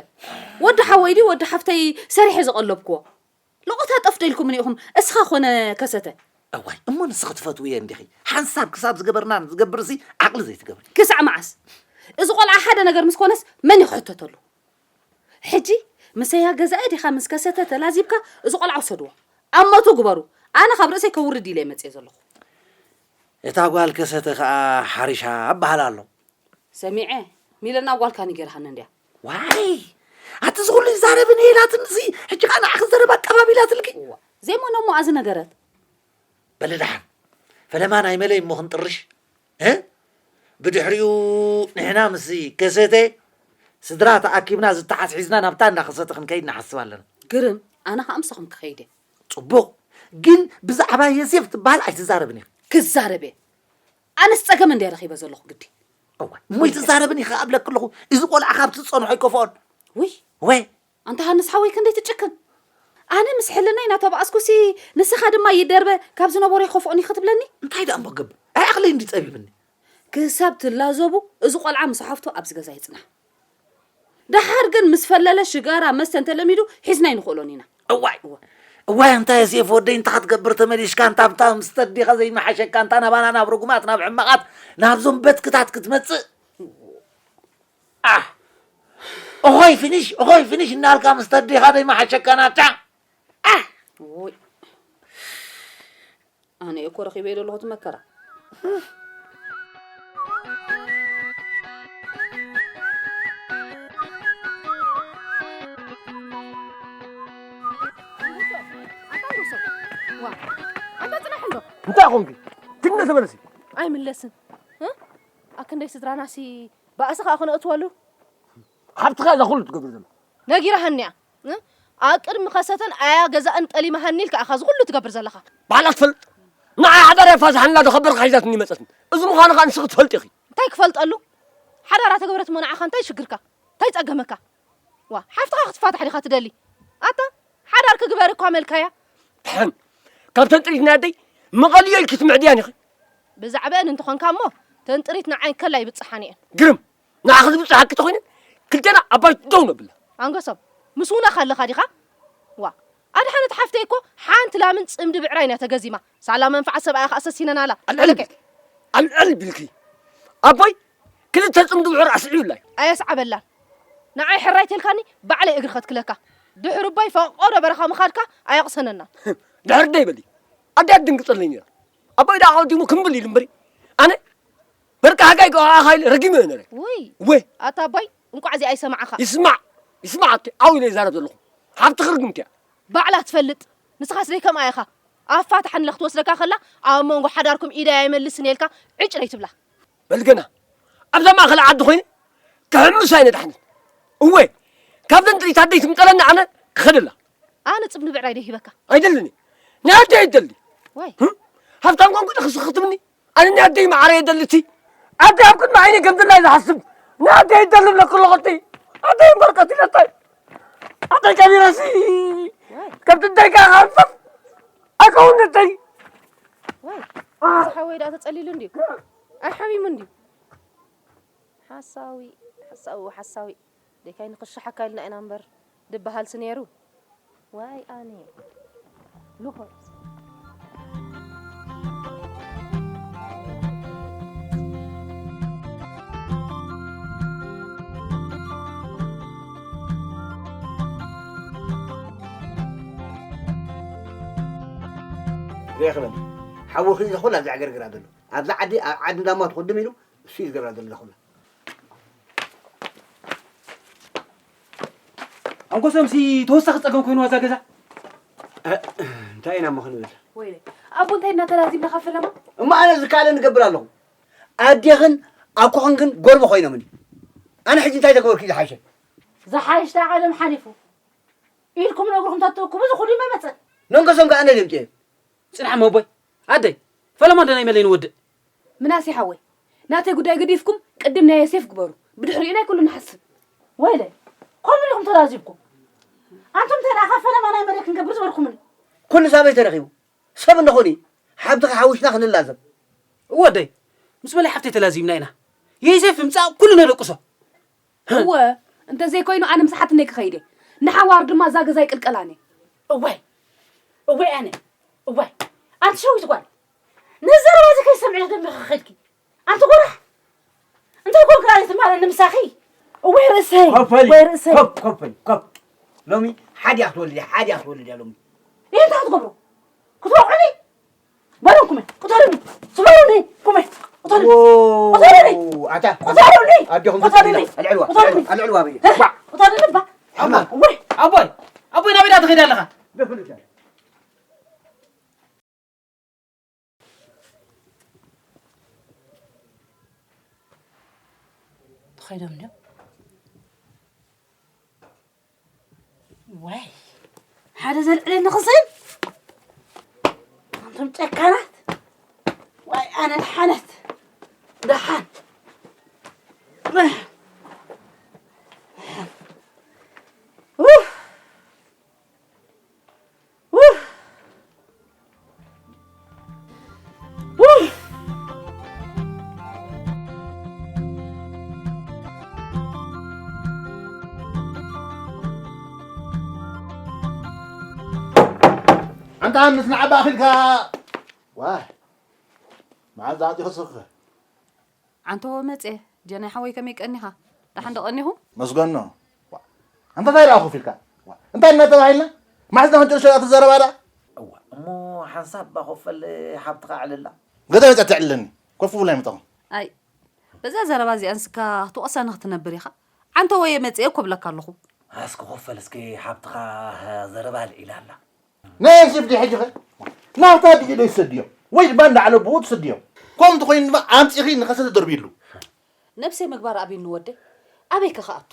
ወዲ ሓወይ ድዩ ወዲ ሓፍተይ ሰሪሐ ዘቐለብክዎ? ሎቖታ ጠፍ ዶ ኢልኩምኒ ኢኹም? እስኻ ኾነ ከሰተ። እዋይ፣ እሞ ንስኺ ትፈትውዮ እንዲኺ? ሓንሳብ ክሳብ ዝገበርናን ዝገብርሲ ዓቕሊ ዘይትገብሪ። ክሳዕ መዓስ? እዚ ቆልዓ ሓደ ነገር ምስ ኮነስ መን እዩ ክሕተተሉ? ሕጂ ምሰያ ገዛኢ ዲኻ ምስ ከሰተ ተላዚብካ እዚ ቆልዓ ውሰድዎ። ኣብ ሞቱ ግበሩ። ኣነ ካብ ርእሰይ ከውርድ ኢለ መጽየ ዘለኹ። እታ ጓል ከሰተ ከኣ ሓሪሻ እበሃል ኣሎ። ሰሚዐ፣ ሚለና ጓልካ ንገርሃኒ እንድያ። ዋይ! ኣቲ እዚ ኩሉ ይዛረብን እየ ኢላትንሲ፣ ሕጂ ከኣ ንዓኺ ዘረባ ኣቀባቢላትልኪ። እዋ፣ ዘይመኖ እሞ ኣዚ ነገረት። በሊ ደሓን፣ ፈለማ ናይ መለይ እሞ ክንጥርሽ፣ እ? ብድሕሪኡ ንሕና ምስ ከሰተ ስድራ ተኣኪብና ዝተሓዝ ሒዝና ናብታ እንዳ ከሰተ ክንከይድ ንሓስብ ኣለና። ግርም፣ ኣነ ከኣ ምሳኹም ክኸይድ እየ። ጽቡቕ፣ ግን ብዛዕባ የሴፍ ትበሃል ኣይትዛረብን ኢኺ። ክዛረብ እየ። ኣነስ ጸገም እንድየ ረኺበ ዘለኹ ግዲ። እዋይ፣ እሞ ኣይትዛረብን ኢኺ እብለኪ ኣለኹ። እዚ ቆልዓ ካብ ትጸንሖ ኣይከፍኦን። ውይ፣ ወይ። ኣንታ ሃንስ ሓወይ ክንደይ ትጭክን። ኣነ ምስ ሕልናይ እናተባኣስኩሲ ንስኻ ድማ ይደርበ ካብ ዝነበሮ ይኸፍኦን ኢኺ ትብለኒ? እንታይ ደኣ እሞ ገብር? ኣይ ዓቕለይ እንዲ ጸቢብኒ። ክሳብ ትላዘቡ እዚ ቆልዓ ምስ ሓፍቱ ኣብዚ ገዛ ይጽናሕ። ደሓር ግን ምስ ፈለለ ሽጋራ መስተ እንተለሚዱ ሒዝና ኣይንኽእሎን ኢና። እዋይ፣ እዋይ፣ ኣንታ ዮሴፍ ወደይ፣ እንታይ ክትገብር ተመሊስካ? ኣንታ ኣብታ ምስ ተዲኻ ዘይመሓሸካ፣ ኣንታ ናባና ናብ ርጉማት፣ ናብ ሕማቓት፣ ናብዞም በትክታት ክትመጽእ? ኣህ! እኾይ ፍንሽ፣ እኾይ ፍንሽ እናልካ ምስ ተዲኻ ዘይመሓሸካ ናታ? ኣህ! ኦይ። ኣነ እኮ ረኺበዮ ዘለኹ እቲ መከራ። ኣንታ ኣንበሶ፣ ዋ፣ ኣንታ ጽናሕ እንዶ። እንታይ ኾንኪ? ትግነ ተመለሲ። ኣይምለስን። እ? ኣክንደይ ስድራናሲ ባእሲ ከኣ ክነእትወሉ? ሓብትኻ እዛ ኩሉ ትገብር ዘላ። ነጊረሃኒ እያ። እ? ኣብ ቅድሚ ከሰተን ኣያ ገዛእን ጠሊመሃኒ ኢልካ ኢኻ እዚ ኩሉ ትገብር ዘለኻ። ባዕላ ትፈልጥ። ንዓይ ሓዳር እያ ፋስሓንላ ዶ ከበርካ ሒዛትኒ መጸትኒ። እዚ ምዃኑ ከኣ ንስኺ ትፈልጢ ኢኺ። እንታይ ክፈልጠሉ? ሓዳራ ተገበረት እሞ ንዓኻ እንታይ ሽግርካ? እንታይ ጸገመካ? ዋ፣ ሓፍትኻ ክትፋታሕ ዲኻ ትደሊ? ኣታ፣ ሓዳር ክግበር እኳ መልካያ። ሕም፣ ካብተን ጥሪት ናይ ኣደይ መቐልዮ ኢልኪ ትምዕድያን ኢኺ። ብዛዕበአን እንተኾንካ እሞ፣ ተን ጥሪት ንዓይ ከላ ይብጽሓን እየን። ግርም፣ ንዓኺ ዝብጽሓኪ ተኾይነ፣ ክልቴና ኣባይ ደው ነብላ። ኣንገሶም፣ ምስ ውነኻ ኣለኻ ዲኻ? ዋ፣ ኣድሓነት ሓፍተይ እኮ ሓንቲ ላምን ጽምዲ ብዕራይን እያ ተገዚማ። ሳላ መንፍዓት ሰብኣያ ኸኣ ሰሲነናላ። ኣልዕል ኣለከ። ቢልኪ፣ ኣልዕል ቢልኪ። ኣቦይ ክልተ ጽምዲ ብዕር ኣስዒቡላ እዩ። ኣየስዓበላን። ንዓይ ሕራይ ተልካኒ ባዕለይ እግሪ ከትክለካ። ድሕሪ ኣቦይ ፈቐዶ በረኻ ምኻድካ ኣየቕሰነናን። ድሕሪ ደይ በሊ። ኣደ ኣድንግጸለይ ነይራ። ኣቦይ ደኣ ኣቐዲሙ ክምብል ኢሉ እምበሪ። ኣነ በርቂ ሃጋይ ከውዓኻ ኢለ ረጊመዮ ነይረ። ውይ። ወይ። ኣታ ኣቦይ እንቋዕ እዚ ኣይሰማዕኻ። ይስማዕ፣ ይስማዕ ኣቲ ዓው ኢለ ይዛረብ ዘለኹ። ሓብትኺ ርግምቲ እያ። ባዕላ ትፈልጥ። ንስኻስ ደይ ከምኣ ኢኻ። ኣፋታሕኒ ኢላ ክትወስደካ ከላ ኣብ መንጎ ሓዳርኩም ኢደይ ኣይመልስን እየ ኢልካ ዕጭ ደይ ትብላ። በል ገና ኣብዛ ማእኸል ዓዲ ኮይነ ክሕምስ ኣይነዳሕንን። እወ፣ ካብዘን ጥሪት ኣደይ ትምጠለኒ ኣነ ክኸደላ። ኣነ ጽምዲ ብዕራይ ደይ ሂበካ። ኣይደልን። ንኣደይ ኣይደሊ። ወይ። ህም? ሃብታም ኮንኩ ዶ ክስኽትምኒ? ኣነ ንኣደይ ማዕረ የደልቲ። ኣደይ ኣብ ቅድሚ ዓይነይ ከም ዘላ እየ ዝሓስብ። ንኣደይ ኣይደሊ ብለኩ ኣለኹ እቲ። ኣደይ እምበር ቀቲለታይ። ኣደይ ከቢረሲ። ወይ። ከምቲ ኣደይ ከኣ ክሃንፈፍ ኣይከውን ነተይ። ወይ። አ። እዚ ሓወይ ደኣ ተጸሊሉ እንድዩ። ኣይሓሚሙ እንድዩ። ሓሳዊ፣ ሓሳዊ፣ ሓሳዊ። ደካይ ንኽሻሓካ ኢልና ኢና እምበር ድበሃልሲ ነይሩ። ዋይ ኣነ። ሉኾት። ርኢኽበኒ። ሓውኺ እዚ ኩላ ዘዕገርግራ ዘሎ። ኣብዛ ዓዲ፣ ኣብ ዓዲ እንዳማ ትኹድም ኢሉ፣ እሱ እዩ ዝገብራ ዘሎ ኩላ። ኣንኮሶምሲ ተወሳኺ ጸገም ኮይኑ ዋዛ ገዛ። እ፣ እንታይ ኢና እሞ ክንብል? ወይለይ፣ ኣቦ እንታይ እናተላዚብና ካብ ፈለማ? እሞ ኣነ ዝከኣለ ንገብር ኣለኹ። ኣዴኽን ኣኮኽን ግን ጎርቦ ኮይኖምኒ። ኣነ ሕጂ እንታይ ተገበርኩ እዩ ዝሓሸ? ዝሓይሽ ዳኣ ዓለም ሓሊፉ። ኢድኩም ንእግርኩም ተትእክቡ እዚ ኩሉ ይመመጸ። ነንኮሶም ከኣ ኣነ ደምጽኤ። ጽንሓ መቦይ፣ ኣደይ፣ ፈለማ እንደ ናይ መለይ ንወድእ። ምናሴ ሓወይ፣ ናተይ ጉዳይ ገዲፍኩም ቅድም ናይ ዮሴፍ ግበሩ። ብድሕሪኡ ናይ ኩሉ ንሓስብ። ወይለይ፣ ከምኡ ዲኹም ተላዚብኩም? ኣንቱም እንታይ ደኣ ካብ ፈለማ ናይ መለይ ክንገብር ዝበልኩምኒ? ኩሉ ሳበይ ተረኺቡ? ሰብ እንኾኒ፣ ሓብትኻ ሓዊስና ክንላዘብ። እወ ኣደይ፣ ምስ መለይ ሓፍተይ ተላዚብና ኢና። ዮሴፍ ምጻእ ኩሉ ነደቅሶ። እወ፣ እንተዘይኮይኑ ኣነ ምስ ሓትነይ ክኸይድ እየ። ንሓዋሩ ድማ እዛ ገዛ ይቅልቀላን እየ። እዋይ፣ እወይ ኣነ፣ እዋይ፣ ኣንቲ ሸዊት ጓል፣ ነዚ ዘረባ እዚ ከይሰምዕዮ ደንቢኺ ከይድኪ። ኣንቲ ጎራሕ፣ እንታይ ኮንኪ ኣነ ትማለኒ ምሳኺ? እወይ ርእሰይ፣ ኮፍ በሊ፣ ወይ ርእሰይ። ኮፍ፣ ኮፍ በሊ፣ ኮፍ። ሎሚ ሓዲኣ ክትወልድ እያ፣ ሓዲኣ ክትወልድ እያ ሎሚ። ይህ እንታይ ክትገብሩ? ክትወቕዑኒ? በሉ ኩመ፣ ቅተሉኒ። ስበሩኒ፣ ኩመ፣ ቅተሉኒ። ዎ፣ ቅተሉኒ። ኣታ፣ ቅተሉኒ። ኣዴኹም ቅተሉኒ። ኣልዕልዋ፣ ቅተሉኒ። ኣልዕልዋ በየ። እ፣ ዋ። ቅተሉኒ እባ። ኣማ። ወይ። ኣቦይ፣ ኣቦይ፣ ናበይ ዳ ትኸይድ ኣለኻ? ደፍልት። ተኸይዶም ድዮም? ዋይ፣ ሓደ ዘልዕለኒ ክስእን። ኣንቱም ጨካናት። ዋይ፣ ኣነ ደሓነት። ደሓን። ኡፍ። ኡፍ። ኡፍ። ኣንታ ምስ ንዓባ ኣኺልካ። ዋይ። መዓዝ ኣዕጢኹ ስኽፈ? ዓንተዎ መጼ፣ ጀናይ ሓወይ ከመይ ቀኒኻ? ደሓን ዶ ቀኒኹ? መስገኖ። ዋ፣ ኣንታ እንታይ ደኣ ኮፍ ኢልካ? ዋ፣ እንታይ እናተባሂልና? ማሕስና ክንጭርሾ ደኣ ትዘረባ ደኣ? እዋ፣ እሞ ሓንሳብ እባ ኮፍ በል፣ ሓብትኻ ኣዕልላ። ገዛ መጻ ተዕልለኒ። ኮፍ ብላ ይምጣኹም። ኣይ፣ በዛ ዘረባ እዚኣ ንስካ ክትወቕሰኒ ክትነብር ኢኻ። ዓንተዎ የመጽእ እኮ ብለካ ኣለኹ። እስኪ ኮፍ በል እስኪ፣ ሓብትኻ ዘረባ ኣልዒላ ኣላ። ናይ ዮሴፍ ድዩ ሕጂ ኸ? ናታ ድዩ ዶ ይሰድዮ? ወይ ድማ እንዳዕለ ብኡ ትሰድዮ? ከምኡ እንተኾይኑ ድማ ኣምጺኺ ንኸሰተ ደርብይሉ። ነብሰይ ምግባር ኣብዩኒ ወደይ። ኣበይ ከ ክኣቱ?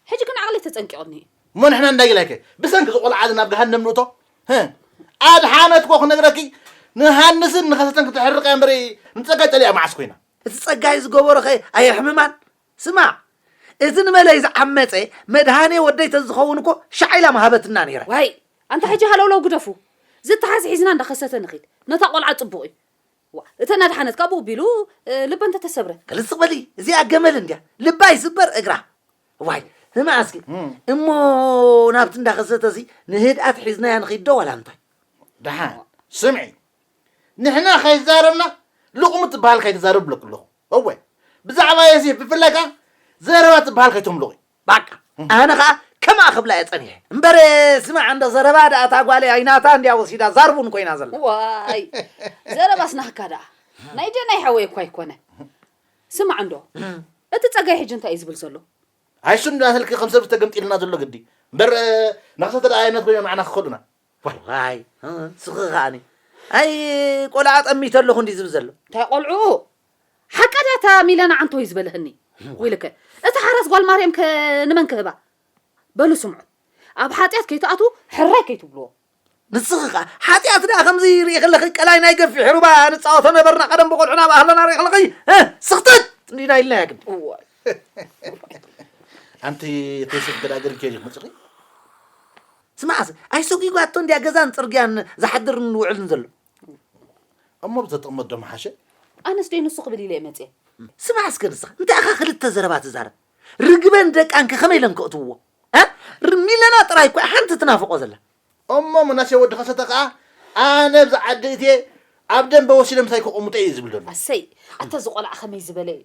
ሕጂ ግን ዓቕለይ ተጸንቂቑኒ እዩ። እሞ ንሕና እንዳይላይከ ብሰንኪ ዝቖልዓ ናብ ገሃነም ንእቶ? ህ? ኣድሓነት እኮ ክነግረኪ ንሃንስን ንኸሰተን ክትሕርቃ እምበሪ ንጸጋይ ጸሊኣ መዓስ ኮይና? እቲ ጸጋይ ዝገበሮ ኸ ኣየሕምማን? ስማዕ፣ እዚ ንመለይ ዝዓመጸ መድሃኔ ወደይ ተዝኸውን እኮ ሻዕ ኢላ ምሃበትና ነይራ። ዋይ፣ ኣንታ ሕጂ ሃለውለው ግደፉ። ዝተሓዝ ሒዝና እንዳኸሰተ ንኺድ። ነታ ቆልዓ ጽቡቕ እዩ። ዋ፣ እተን ኣድሓነት ካብኡ ቢሉ፣ እ፣ ልበን ተተሰብረ። ክልስቕ በሊ፣ እዚኣ ገመል እንድያ። ልባ ይስበር እግራ። ዋይ፣ ስማዕ እስኪ። እም። እሞ ናብቲ እንዳኸሰተሲ ንህድኣት ሒዝናያ ንኸይድ ዶ ዋላ እንታይ? ደሓን፣ ስምዒ። ንሕና ከይዛረብና ልቑም ትበሃል ከይትዛረብ ብለኩ ኣለኹ። እወ፣ ብዛዕባ ዮሴፍ ብፍላይ ከኣ ዘረባ ትበሃል ከይተምልቑ። ባቃ፣ ኣነ ኸኣ ከምኣ ክብላ እየ ጸኒሐ። እምበር ስማዕ እንዶ ዘረባ ደኣ እታ ጓለይ ኣይናታ እንድያ ወሲዳ ዛርቡን ኮይና ዘላ። ዋይ፣ ዘረባስ ናህካ ደኣ። ናይ ጀናይ ሓወይ እኳ ኣይኮነ። ስማዕ እንዶ፣ እቲ ጸጋይ ሕጂ እንታይ እዩ ዝብል ዘሎ? ኣይሱ እንዳተልኪ ከም ሰብ ተገምጢልና ዘሎ ግዲ። እምበር፣ እ፣ ናኽሰተ ደኣ ኣይነት ኮይኖም ንዓና ክኸዱና። ዋይ፣ ዋይ፣ እ፣ ስኺ ከኣኒ። ኣይ፣ ቆልዓ ጠሚተ ኣለኹ እንዲ ዝብል ዘሎ። እንታይ ቆልዑ? ሓቃ ድያ እታ ሚለና ዓንቶ እዩ ዝበለህኒ? ወይልከ፣ እታ ሓራስ ጓል ማርያም ከ ንመን ክህባ? በሉ ስምዑ። ኣብ ሓጢኣት ከይትኣትዉ ሕራይ ከይትብልዎ። ንስኺ ኸኣ ሓጢኣት ደኣ ከምዚ ርኢ ከለኺ ቀላይ ናይ ገፊሕ ሩባ ንጻወቶ ነበርና ቀደም ብቆልዑና ብኣህለና ርኢ ከለኺ፣ እ፣ ስኽትት እንዲና ኢልናያ ግን። እዋይ። ኣንቲ ተይስብ ገዳግር ኬሪ መጽኺ? ስማዕስ፣ ኣይሰጒጓቶ እንድያ ገዛን ጽርግያን ዝሓድርን ዝውዕልን ዘሎ። እሞ ብተጠቕመት ዶ ምሓሸ? ኣነስ ደይ ንሱ ክብል ኢለ እየ መጽየ። ስማዕ እስከ ንስኻ፣ እንታይ ኢኻ ክልተ ዘረባ ትዛረብ? ርግበን ደቃን ከ ከመይ ኢለን ከእትውዎ? እ? ር-፣ ሚለና ጥራይ እኮ እያ ሓንቲ ትናፍቆ ዘላ። እሞ ምናሴ ወዲ ከሰተ ከኣ፣ ኣነ ብዛ ዓዲ እትየ ኣብ ደንበ ወሲደ ምሳይ ከቐምጦ እየ ዝብል ዘሎ። ኣሰይ፣ ኣታ እዚ ቆልዓ ከመይ ዝበለ እዩ?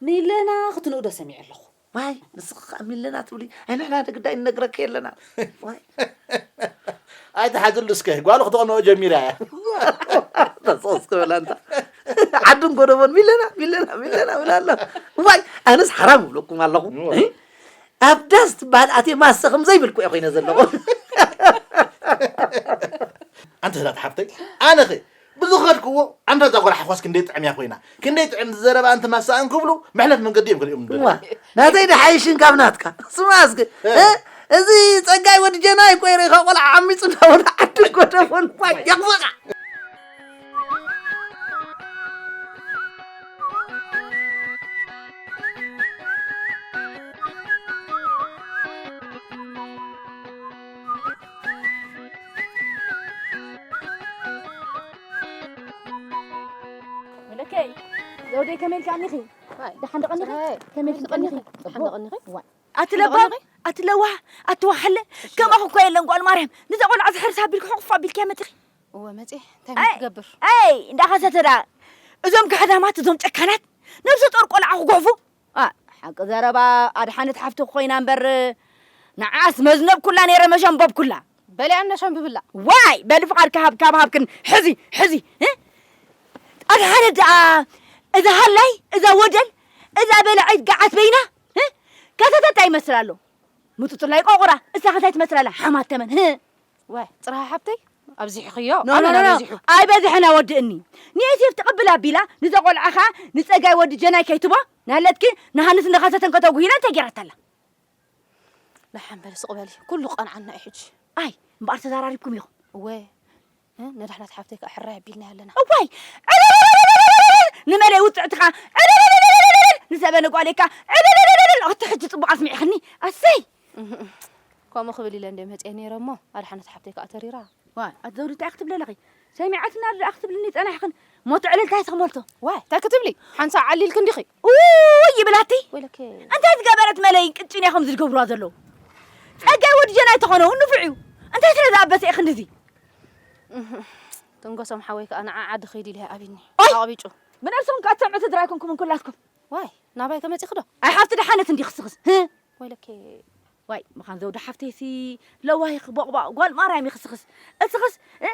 ሚለና ክትንእዶ ሰሚዐ ኣለኹ። ዋይ፣ ንስኺ ከኣ ሚለና ትብሊ፣ ኣይ ንሕና ግዳይ ንነግረኪ የለና። ዋይ። ኣይትሓዝሉ እስከ፣ ጓል ክትቐንኦ ጀሚራ እያ። ተስቕስ ክበላ እንታ። ዓድን ጎደቦን ሚለና፣ ሚለና፣ ሚለና ብላ ኣላ። ዋይ፣ ኣነስ ሓራም እብለኩም ኣለኹ። እዋ። እ? ኣብ ዳስ ትበሃል ኣትየ ማሰ ከም ዘይብልኩ እየ ኮይነ ዘለኹ። ኣንቲ ህላት ሓፍተይ፣ ኣነኸ ብዝኸድክዎ ኣንታ እዛ ጓል ሓኳስ ክንደይ ጥዕም እያ ኮይና፣ ክንደይ ጥዕም ዘረባ ኣንቲ ማሳእን ክብሉ መሕለፍ መንገዲ እዮም ክሪኦም እዋ፣ ናተይ ድሓይሽን ካብ ናትካ። ስማ እስኪ፣ እ። እ? እዚ ጸጋይ ወዲ ጀናይ እኮ ይርኢ፣ ካብ ቆልዓ ዓሚጹ እናበለ ዓዲ ጎደቦን ኳይ የኽፍኻ። መለከይ፣ ዘውደይ ከመይ ኢልካ ኣኒኺ? ዋይ፣ ደሓን ዶ ቀኒኺ? ጽባሕ፣ ከመይ ኢልኪ ጽባሕ ቀኒኺ? ደሓን ዶ ቀኒኺ? ዋይ። ኣቲ ለባም፣ ኣቲ ለዋህ፣ ኣቲ ወሓለ፣ ከማኹ እኮ የለን ጓል ማርያም። ንዛ ቆልዓ ዝሕርስ ኣቢልኪ ሕቑፍ ኣቢልኪ መጺኺ። እወ፣ መጺ፣ እንታይ ኣይ፣ ክገብር? ኣይ፣ እንዳኸሰተ ደኣ። እዞም ካሕዳማት፣ እዞም ጨካናት፣ ነብሰ ጦር ቆልዓ ክጉሕፉ። ኣ፣ ሓቂ ዘረባ ኣድሓነት ሓፍቲ ኮይና እምበር፣ ንዓስ መዝነብኩላ ነይረ፣ መሸንበብኩላ። በሊ ኣነ ሸንብብላ። ዋይ፣ በሊ ፍቓድ ካብ፣ ካብ ሃብክን፣ ሕዚ፣ ሕዚ፣ እ? ኣድሓነት ደኣ፣ እዛ ሃላይ፣ እዛ ወደል፣ እዛ በላዒት ገዓት በይና፣ እ? ከተተ እንታይ ይመስል ኣሎ? ምጥጥላይ ቆቑራ፣ እሳ ከ እንታይ ትመስል ኣላ? ሓማት ተመን፣ ህ? ዋይ፣ ጽርሃ ሓብተይ፣ ኣብዚሕኽዮ። ኖ፣ ኖ፣ ኣመና ኖ፣ ኖ። በዚሑ። ኣይበዝሐን ኣወድእኒ። ንዮሴፍ ትቕብል ኣቢላ፣ ንዛ ቆልዓ ኸኣ ንጸጋይ ወዲ ጀናይ ከይትቦ፣ ናለትኪ ንሃንስ እንዳኸሰተን ከተጉሂላ እንታይ ጌራታ ኣላ? ደሓን በሊ፣ ስቕ በሊ። ኩሉ ክቐንዓና እዩ ሕጂ። ኣይ፣ እምበኣር ተዘራሪብኩም ኢኹም። እወ፣ እ፣ ነዳሕናት ሓብተይ ከኣ ሕራይ ኣቢልናያ ኣለና። እዋይ! ዕልልልልልልልል! ንመለይ ውጽዕትኻ ዕልልልልልልል! ንሰበነ ጓሌካ ዕልልልልልል! ኣቲ ሕጂ ጽቡቕ ኣስሚዕኽኒ። ኣሰይ! እህ፣ ከምኡ ክብል ኢለ እንደ መጽየ ነይረ እሞ፣ ኣድሓነት ሓብተይ ከኣ ተሪራ። ዋይ፣ ኣቲ ዘውዲ እንታይ ክትብሊ ኣለኺ? ሰሚዓትና ደኣ ክትብልኒ ጸናሕክን። ሞት ዕልልታ ይስኽመልቶ። ዋይ፣ እንታይ ክትብሊ? ሓንሳእ ዓሊልኪ እንዲኺ። ኡይ ይብላቲ። ወይለከ። እንታይ ዝገበረት መለይ ቅጭን እያ ከምዚ ዝገብሩዋ ዘለዉ? ጸጋይ ወዲ ጀናይ ተኾነ እውን ንፉዕ እዩ። እንታይ ስለ ዝኣበሰ ኢኺ ክንድዚ? እህ፣ ትንገሶም ሓወይ ከኣ ንዓ ዓዲ ኸይድ ኢለ እየ ኣቢኒ። ኦይ! ኣቕቢጩ። ብነብስኹም ከኣ ትሰምዑ ስድራ ኣይኮንኩምን ኩላትኩም። ዋይ፣ ናባይ ከመጺኺ ዶ? ኣይ ሓፍቲ ደሓነት እንዲኺ ስኽስ። ህ? ወይለከ። ዋይ፣ ምኻን ዘውዲ ሓፍተይሲ ለዋሂ ክቦቕባቕ ጓል ማርያም ኢኺ ስኽስ። እስኽስ፣ እ፣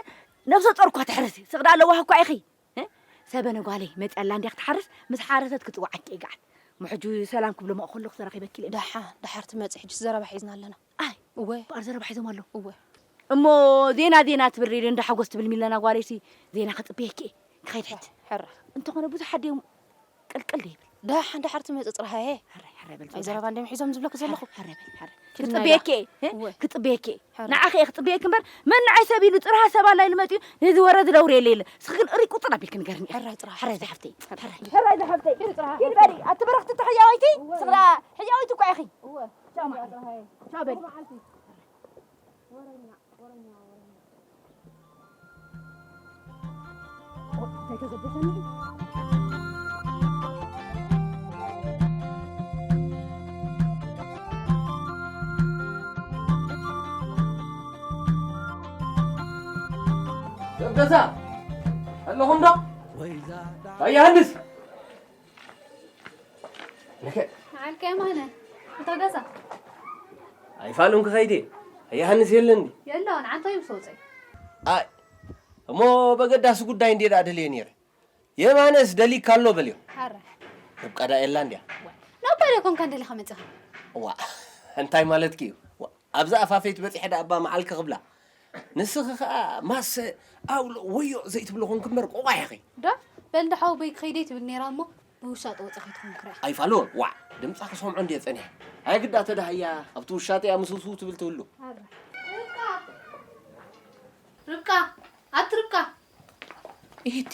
ነብሰ ጾር እኳ ትሕርሲ። ስቕ ደኣ ለዋህ እኳ ኢኺ። እ? ሰበነ ጓለይ መጽያ ኣላ እንድያ ክትሓርስ፣ ምስ ሓረሰት ክጽውዓኪ እየ ገዓት። እሞ ሕጂ ሰላም ክብሎ መእኸለኹ ተረኺበኪ ኢለ። ደሓ-፣ ደሓር ትመጽእ፣ ሕጂ ዘረባ ሒዝና ኣለና። ኣይ፣ እወ። እምበኣር ዘረባ ሒዞም ኣለዉ። እወ። እሞ ዜና ዜና ትብል ሬድዮ እንዳ ሓጎስ ትብል ሚለና ጓለይሲ ዜና ክጽበየኪ እየ። ክኸይድ ሕጂ። ሕራይ። እንተኾነ ብዙሕ ኣደ እዮም ቅልቅል ደይብል። ደሓን ደሓር ትመጽእ ጽርሃየ። ሕራይ፣ ሕራይ በል ኣብ ዘረባ እንድዮም ሒዞም ዝብለኪ ዘለኹ። ሕራይ በል፣ ሕራይ። ኪድና ክጽበየኪ እየ፣ እ? እወ። ክጽበየኪ እየ። ሕራይ። ንዓኺ እየ ክጽበየኪ እምበር፣ መን ንዓይ ሰብ ኢሉ ጽርሃ ሰብ ኣላ ኢሉ መጺኡ ነዚ ወረ ዝደውር የለ የለ። እስኺ ግን እሪ ቁጽር ኣቢልኪ ንገርኒ። ሕራይ ጽርሃ። ሕራይ ዝሓፍተይ። ሕራይ። ሕራይ ዝሓፍተይ። ኪዲ ጽርሃ። ኪዲ በሊ፣ ኣቲ በረኽቲ ተሕያወይቲ፣ እወ። ስኽላ ሕያወይቲ እኳ ኢኺ። እወ። ቻው መዓልቲ። ቻው በሊ። ቻው በሊ። እንታይ ተገደሰኒ? ገዛ ኣለኹም ዶ? ኣይ ዮሃንስ! ንከ- ንዓልካ የማነ፣ እታ ገዛ። ኣይፋሉን ክኸይድ እየ። ኣይ ዮሃንስ የለን ድዩ? የለውን፣ ዓንቶ እዩ ምስ ወፀ። ኣይ፣ እሞ በገዳሲ ጉዳይ እንዴ ደኣ ደልየ ነይረ። የማነስ ደሊካ ኣሎ በልዮ። ሓረ። ርብቃ ደኣ የላን ድያ? ናባ ደኣ ኮንካ እንደለኻ መፂኻ? ዋ፣ እንታይ ማለትኪ እዩ? ዋ፣ ኣብዛ ኣፋፈይት በፂሐ ደኣ እባ መዓልኪ ክብላ። ንስኺ ኸኣ ማሰ፣ ኣውሎ፣ ወዮ ዘይትብሊ ኾንኪ እምበር ቆቋሕ ኢኺ። ዶ? በል እንዳ ሓወቦይ ክኸይደ ትብል ነይራ እሞ ብውሻጠ ወፂኣ ከይትኾን ክሪኣ። ኣይፋሉን፣ ዋዕ፣ ድምጻ ክሰምዖ እንድየ ጸኒሐ። ኣይ ግዳ ተዳህያ፣ ኣብቲ ውሻጠ እያ ምስውስው ትብል ትህሉ። ኣረ። ርብቃ! ርብቃ! ኣቲ ርብቃ! እሂቲ፣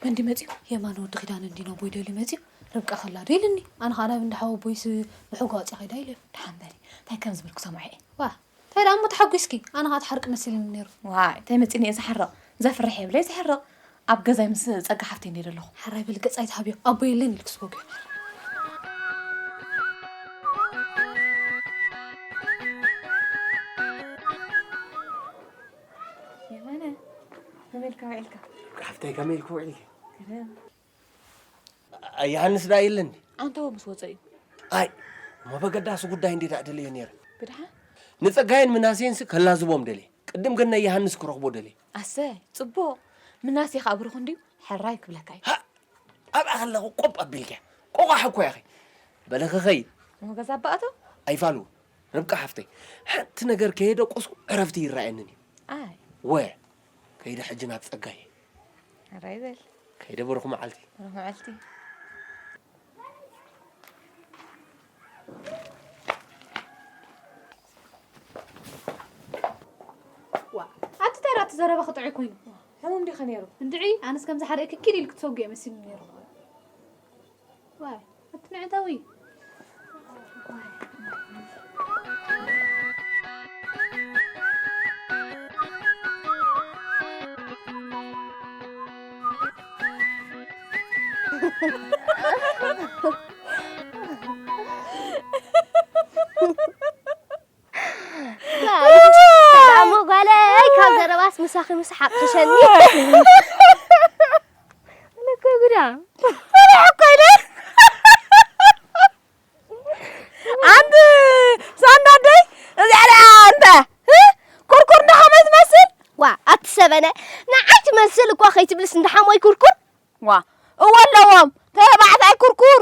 መን ድዩ መጺኡ? የማነ ወዲ ኪዳነ እንዲ ናቦይ ደልዩ መጺኡ። ርብቃ ከላ ዶ ኢልኒ? ኣነ ኸኣ ናብ እንዳ ሓወቦይስ ብሕጓ ወጺኣ ከይዳ ኢለ። ደሓን በሊ፣ እንታይ ከም ዝብል ክሰምዖ እየ። ዋ፣ እንታይ ደኣ እሞ ተሓጒስኪ? ኣነ ኸኣ ትሓርቂ መሲልኒ ነይሩ። ዋይ፣ እንታይ መጺኒ እየ ዝሓርቕ? ዘፍርሕ የብለይ ዝሕርቕ። ኣብ ገዛይ ምስ ጸጋ ሓፍተይ እንድየ ዘለኹ። ሓራይ በሊ ገጻ ኣይትሃብዮ። ኣቦይ የለን ኢልኪ ስጎግዮ። የማነ፣ ከመይ ኢልካ ውዒልካ? ሓፍተይ፣ ከመይ ኢልኪ ውዒልኪ? ገለ። ኣይ፣ ዮሃንስ ደኣ የለን? ኣንታ ወ ምስ ወጸ እዩ። ኣይ፣ እሞ በገዳሲ ጉዳይ እንዴ ደኣ ደለዮ ነይረ። ብድሓን? ንጸጋየን ምናሴንስ ከላዝቦም ደልየ። ቅድም ግን ናይ ዮሃንስ ክረኽቦ ደልየ። ኣሰይ፣ ጽቡቕ። ምናሴ ኸኣ ብሩኽ እንድዩ፣ ሕራይ ክብለካ እዩ። ሃ! ኣብኣ ከለኹ ቆብ ኣቢልክያ። ቆቋሕ እኮ ኢኺ። በለ ክኸይድ። እሞ ገዛ ኣባኣቶ? ኣይፋሉ። ርብቃ ሓፍተይ፣ ሓንቲ ነገር ከየደቆስኩ ዕረፍቲ ይረኣየንን እዩ። ኣይ። ወ፣ ከይደ ሕጂ ናብ ጸጋየ። ሕራይ በል። ከይደ ብሩኽ መዓልቲ። ብሩኽ መዓልቲ። ዋ፣ ኣቲ እንታይ ደኣ እቲ ዘረባ ክጥዑይ ኮይኑ? ሕሙም ዲኸ ነይሩ? እንድዒ፣ ኣነስ ከምዚ ሓደ ክኪድ ኢልኪ ትሰጉ እየ መሲሉ ነይሩ። ዋይ፣ ኣቲ መዕተዊ። ሰላም ጓለይ፣ ካብ ዘረባስ ምሳኺ ምስሓቕ ሕሸኒ። እኮ ጉዳ። ፈሪሐ እኮ ኢለ። ኣንቲ ሳንዳደይ፣ እዚኣ ደኣ ኣንተ፣ እ? ኩርኩር እንዶ ከመይ ትመስል? ዋ፣ ኣቲ ሰበነ፣ ንዓይ ትመስል እኳ ከይትብልስ እንዳ ሓሞይ ኩርኩር? ዋ፣ እወ ኣለዎም፣ ተባዕታይ ኩርኩር።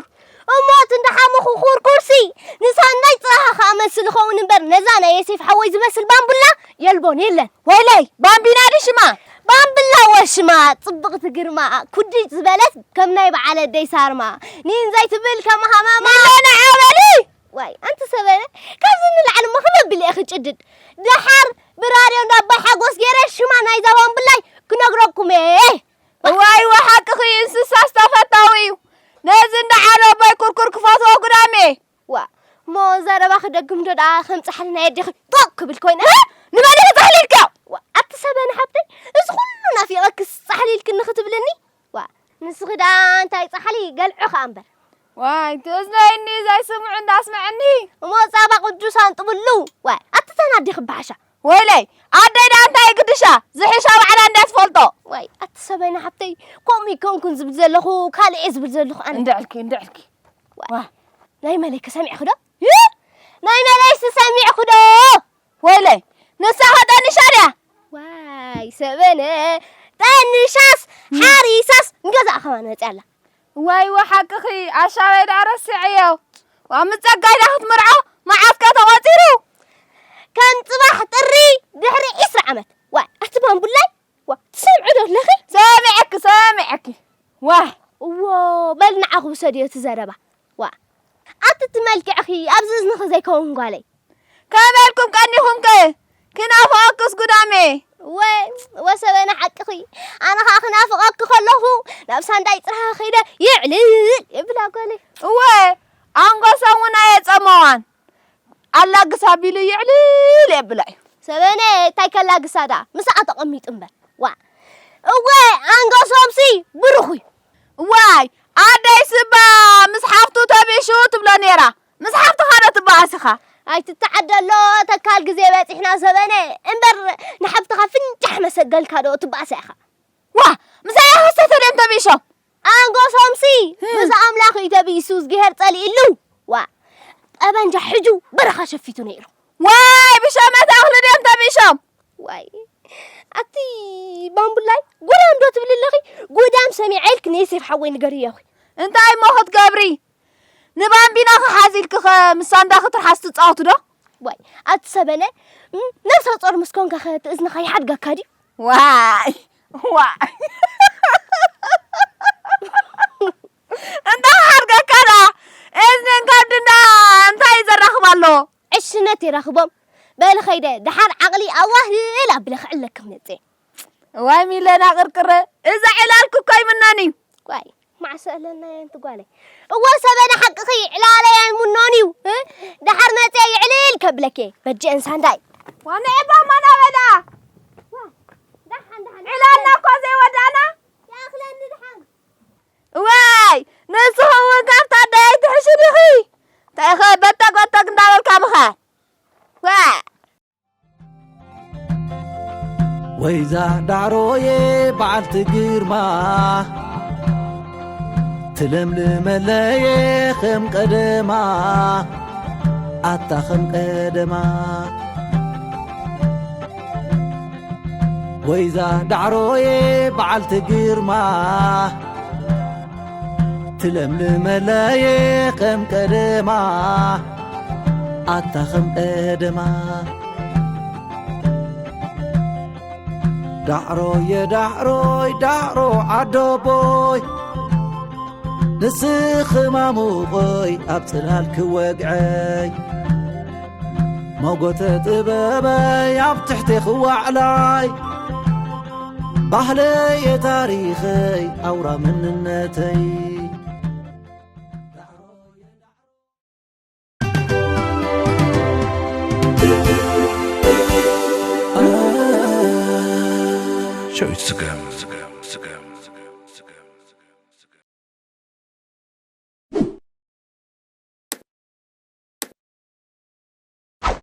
እሞ እቲ እንዳ ሓሞኹ ኩርኩርሲ፣ ንሳንዳይ ጥራኻ ከኣ መስል ይኸውን እምበር፣ ነዛ ናይ የሴፍ ሓወይ ዝመስል ባምቡላ የልቦን የለን። ወይለይ፣ ባምቢና ድዩ ሽማ? ባምብላ ወሽማ፣ ጽብቕቲ ግርማ፣ ኩድጭ ዝበለት ከም ናይ በዓል ኣደይ ሳርማ። ኒን ዘይትብል ከም ሃማማ። ሚለና ዓበሊ! ዋይ፣ ኣንቲ ሰበነ፣ ካብዚ ንላዕሊ እሞ ክነብል እየ ክጭድድ። ደሓር ብራድዮ እንዳ ኣባይ ሓጎስ ገይረ ሽማ ናይዛ ባምብላይ ክነግረኩም እየ። እዋይ፣ እዋ፣ ሓቅኺ፣ እንስሳስ ተፈታዊ እዩ። ነዚ እንዳ ዓሎ ኣቦይ ኩርኩር ክፈትዎ ግዳም እየ። ዋ፣ እሞ ዘረባ ክደግም ዶ ደኣ ከም ጻሕሊ ናይ ኣዴኺ ጦቕ ክብል ኮይነ? እ? ንመን ኢኺ ጻሕሊ ኢልክዮ? ዋ፣ ኣቲ ሰበነ ሓብተይ፣ እዚ ኩሉ ናፊቐክስ ጻሕሊ ኢልክኒ ክትብልኒ? ዋ፣ ንስኺ ደኣ እንታይ ጻሕሊ ገልዑ ከኣ እምበር። ዋይ፣ ትእዝነይኒ ዘይስምዑ እንዳስምዐኒ። እሞ ጻባ ቅዱስ ኣንጥብሉ። ዋይ፣ ኣቲ ተናዲ ክበሓሻ። ወይለይ፣ ኣደይ ደኣ እንታይ ግድሻ? ዝሕሻ ባዕላ እንድያ ትፈልጦ። ዋይ፣ ኣቲ ሰበይና ሓብተይ፣ ከምኡ ይኮንኩን ዝብል ዘለኹ፣ ካልእ እየ ዝብል ዘለኹ ኣነ። እንድዕልኪ፣ እንድዕልኪ። ዋይ፣ ዋ። ናይ መለይከ ሰሚዕኺ ዶ? እ? ናይ መለይስ ሰሚዕኺ ዶ? ወይለይ፣ ንሳ ኸ ጠኒሻ ድያ? ዋይ፣ ሰበነ፣ ጠኒሻስ፣ ም። ሓሪሳስ፣ ንገዛእ ከማን መፅያ ኣላ። ዋይ፣ ዋ ሓቅኺ፣ ኣሻበይ ደኣ ረሲዐዮ። ዋ፣ ምስ ጸጋይ ደኣ ክትምርዖ፣ መዓስ ከ ተቖጺሩ? ከም ጽባሕ ጥሪ ድሕሪ ዒስራ ዓመት። ዋይ፣ ኣቲ ባምቡላይ፣ ዋ፣ ትሰምዒ ዶ ኣለኺ? ሰሚዐኪ፣ ሰሚዐኪ። ዋይ። እዎ፣ በል ንዓኺ ውሰድዮ እቲ ዘረባ። ዋ፣ ኣቲ እቲ መልክዕኺ፣ ኣብዚ እዝንኺ ዘይከውን ጓለይ። ከመይ ኢልኩም ቀኒኹም ከ? ክናፍቐክስ ጉዳሜ። እወ፣ እወ ሰበና ሓቅኺ። ኣነ ኸኣ ክናፍቐኪ ከለኹ ናብ ሳንዳይ ጽርሃ ከይደ ይዕልል የብላ ጓለይ። እወ፣ ኣንጎሳ እውን ኣየጸመዋን። ኣላግሳ ቢሉ ይዕልል የብላ እዩ። ሰበነ እንታይ ከላግሳ ደኣ? ምስኣ ተቐሚጡ እምበር። ዋ፣ እወ፣ ኣንገሶምሲ ብሩኽ እዩ። ዋይ፣ ኣደይ ስባ ምስ ሓፍቱ ተቢሹ ትብሎ ነይራ። ምስ ሓፍትኻ ዶ ትበኣስ ኢኻ? ኣይትተዓደሎ፣ ተካል ግዜ በጺሕና ዘበነ። እምበር ንሓፍትኻ ፍንጫሕ መሰገልካ ዶ ትበኣሳ ኢኻ? ዋ፣ ምሳይ ሓሰተ ድዮም ተቢሾም? ኣንጎሶምሲ፣ ህም። ምስ ኣምላኽ እዩ ተቢሱ፣ እዝግሄር ጸሊእሉ። ዋ፣ ጠበንጃ ሕጁ በረኻ ሸፊቱ ነይሩ። ዋይ፣ ብሸመት ኣኽሊ ድዮም ተቢሾም? ዋይ፣ ኣቲ ባምቡላይ፣ ጉዳም ዶ ትብሊ ኣለኺ? ጉዳም ሰሚዐ ኢልክ ንዮሴፍ ሓወይ ንገርዮ። እንታይ እሞ ክትገብሪ? ንባምቢና ክሓዝ ኢልኪ ኸ ምስ ሳንዳ ክትርሓስ ትጻወቱ ዶ? ዋይ፣ ኣቲ ሰበነ፣ ም፣ ነብሰ ጾር ምስ ኮንካ ኸ እቲ እዝንኻ ይሓድገካ ድዩ? ዋይ፣ ዋይ። እንታይ ሓድገካ ደኣ? እዝንን ከብድና እንታይ እዩ ዘራኽብ ኣሎ? ዕሽነት ይራኽቦም። በሊ ኸይደ፣ ደሓር ዓቕሊ ኣዋህል ኣብለ ክዕለክም ነጽየ። ዋይ ሚለና ቅርቅረ፣ እዛ ዕላልኪ እኮ ኣይምኖን እዩ። ጓይ፣ ማዕሰ እለና እያ እንቲ ጓለይ። እወ ሰበነ ሓቅኺ፣ ዕላለይ ኣይምኖን እዩ። እ? ደሓር መጽየ ይዕልል ከብለኬ። በጅአን ሳንዳይ። ዋና ዕባ ማና በላ። ዋ፣ ደሓን፣ ደሓን። ዕላልና እኮ ዘይወዳእና። ይኣኽለኒ ደሓን። ዋይ፣ ንስኺ እውን ካብታ ኣደ ኣይትሕሺ ዲኺ? እንታይ ኸ በተግ በተግ እንዳበልካ ምኻድ? ዋ! ወይዛ ዳዕሮየ በዓልቲ ግርማ፣ ትለምልመለየ ከም ቀደማ፣ ኣታ ከም ቀደማ። ወይዛ ዳዕሮየ በዓልቲ ግርማ፣ ትለምልመለየ ከም ቀደማ፣ ኣታ ከም ቀደማ። ዳዕሮየ ዳዕሮይ ዳዕሮ ዓዶቦይ፣ ንስኺ ማሙቐይ ኣብ ጽላል ክወግዐይ፣ ሞጎተ ጥበበይ ኣብ ትሕቴ ክዋዕላይ፣ ባህለየ ታሪኸይ ኣውራ መንነተይ። Show it to them.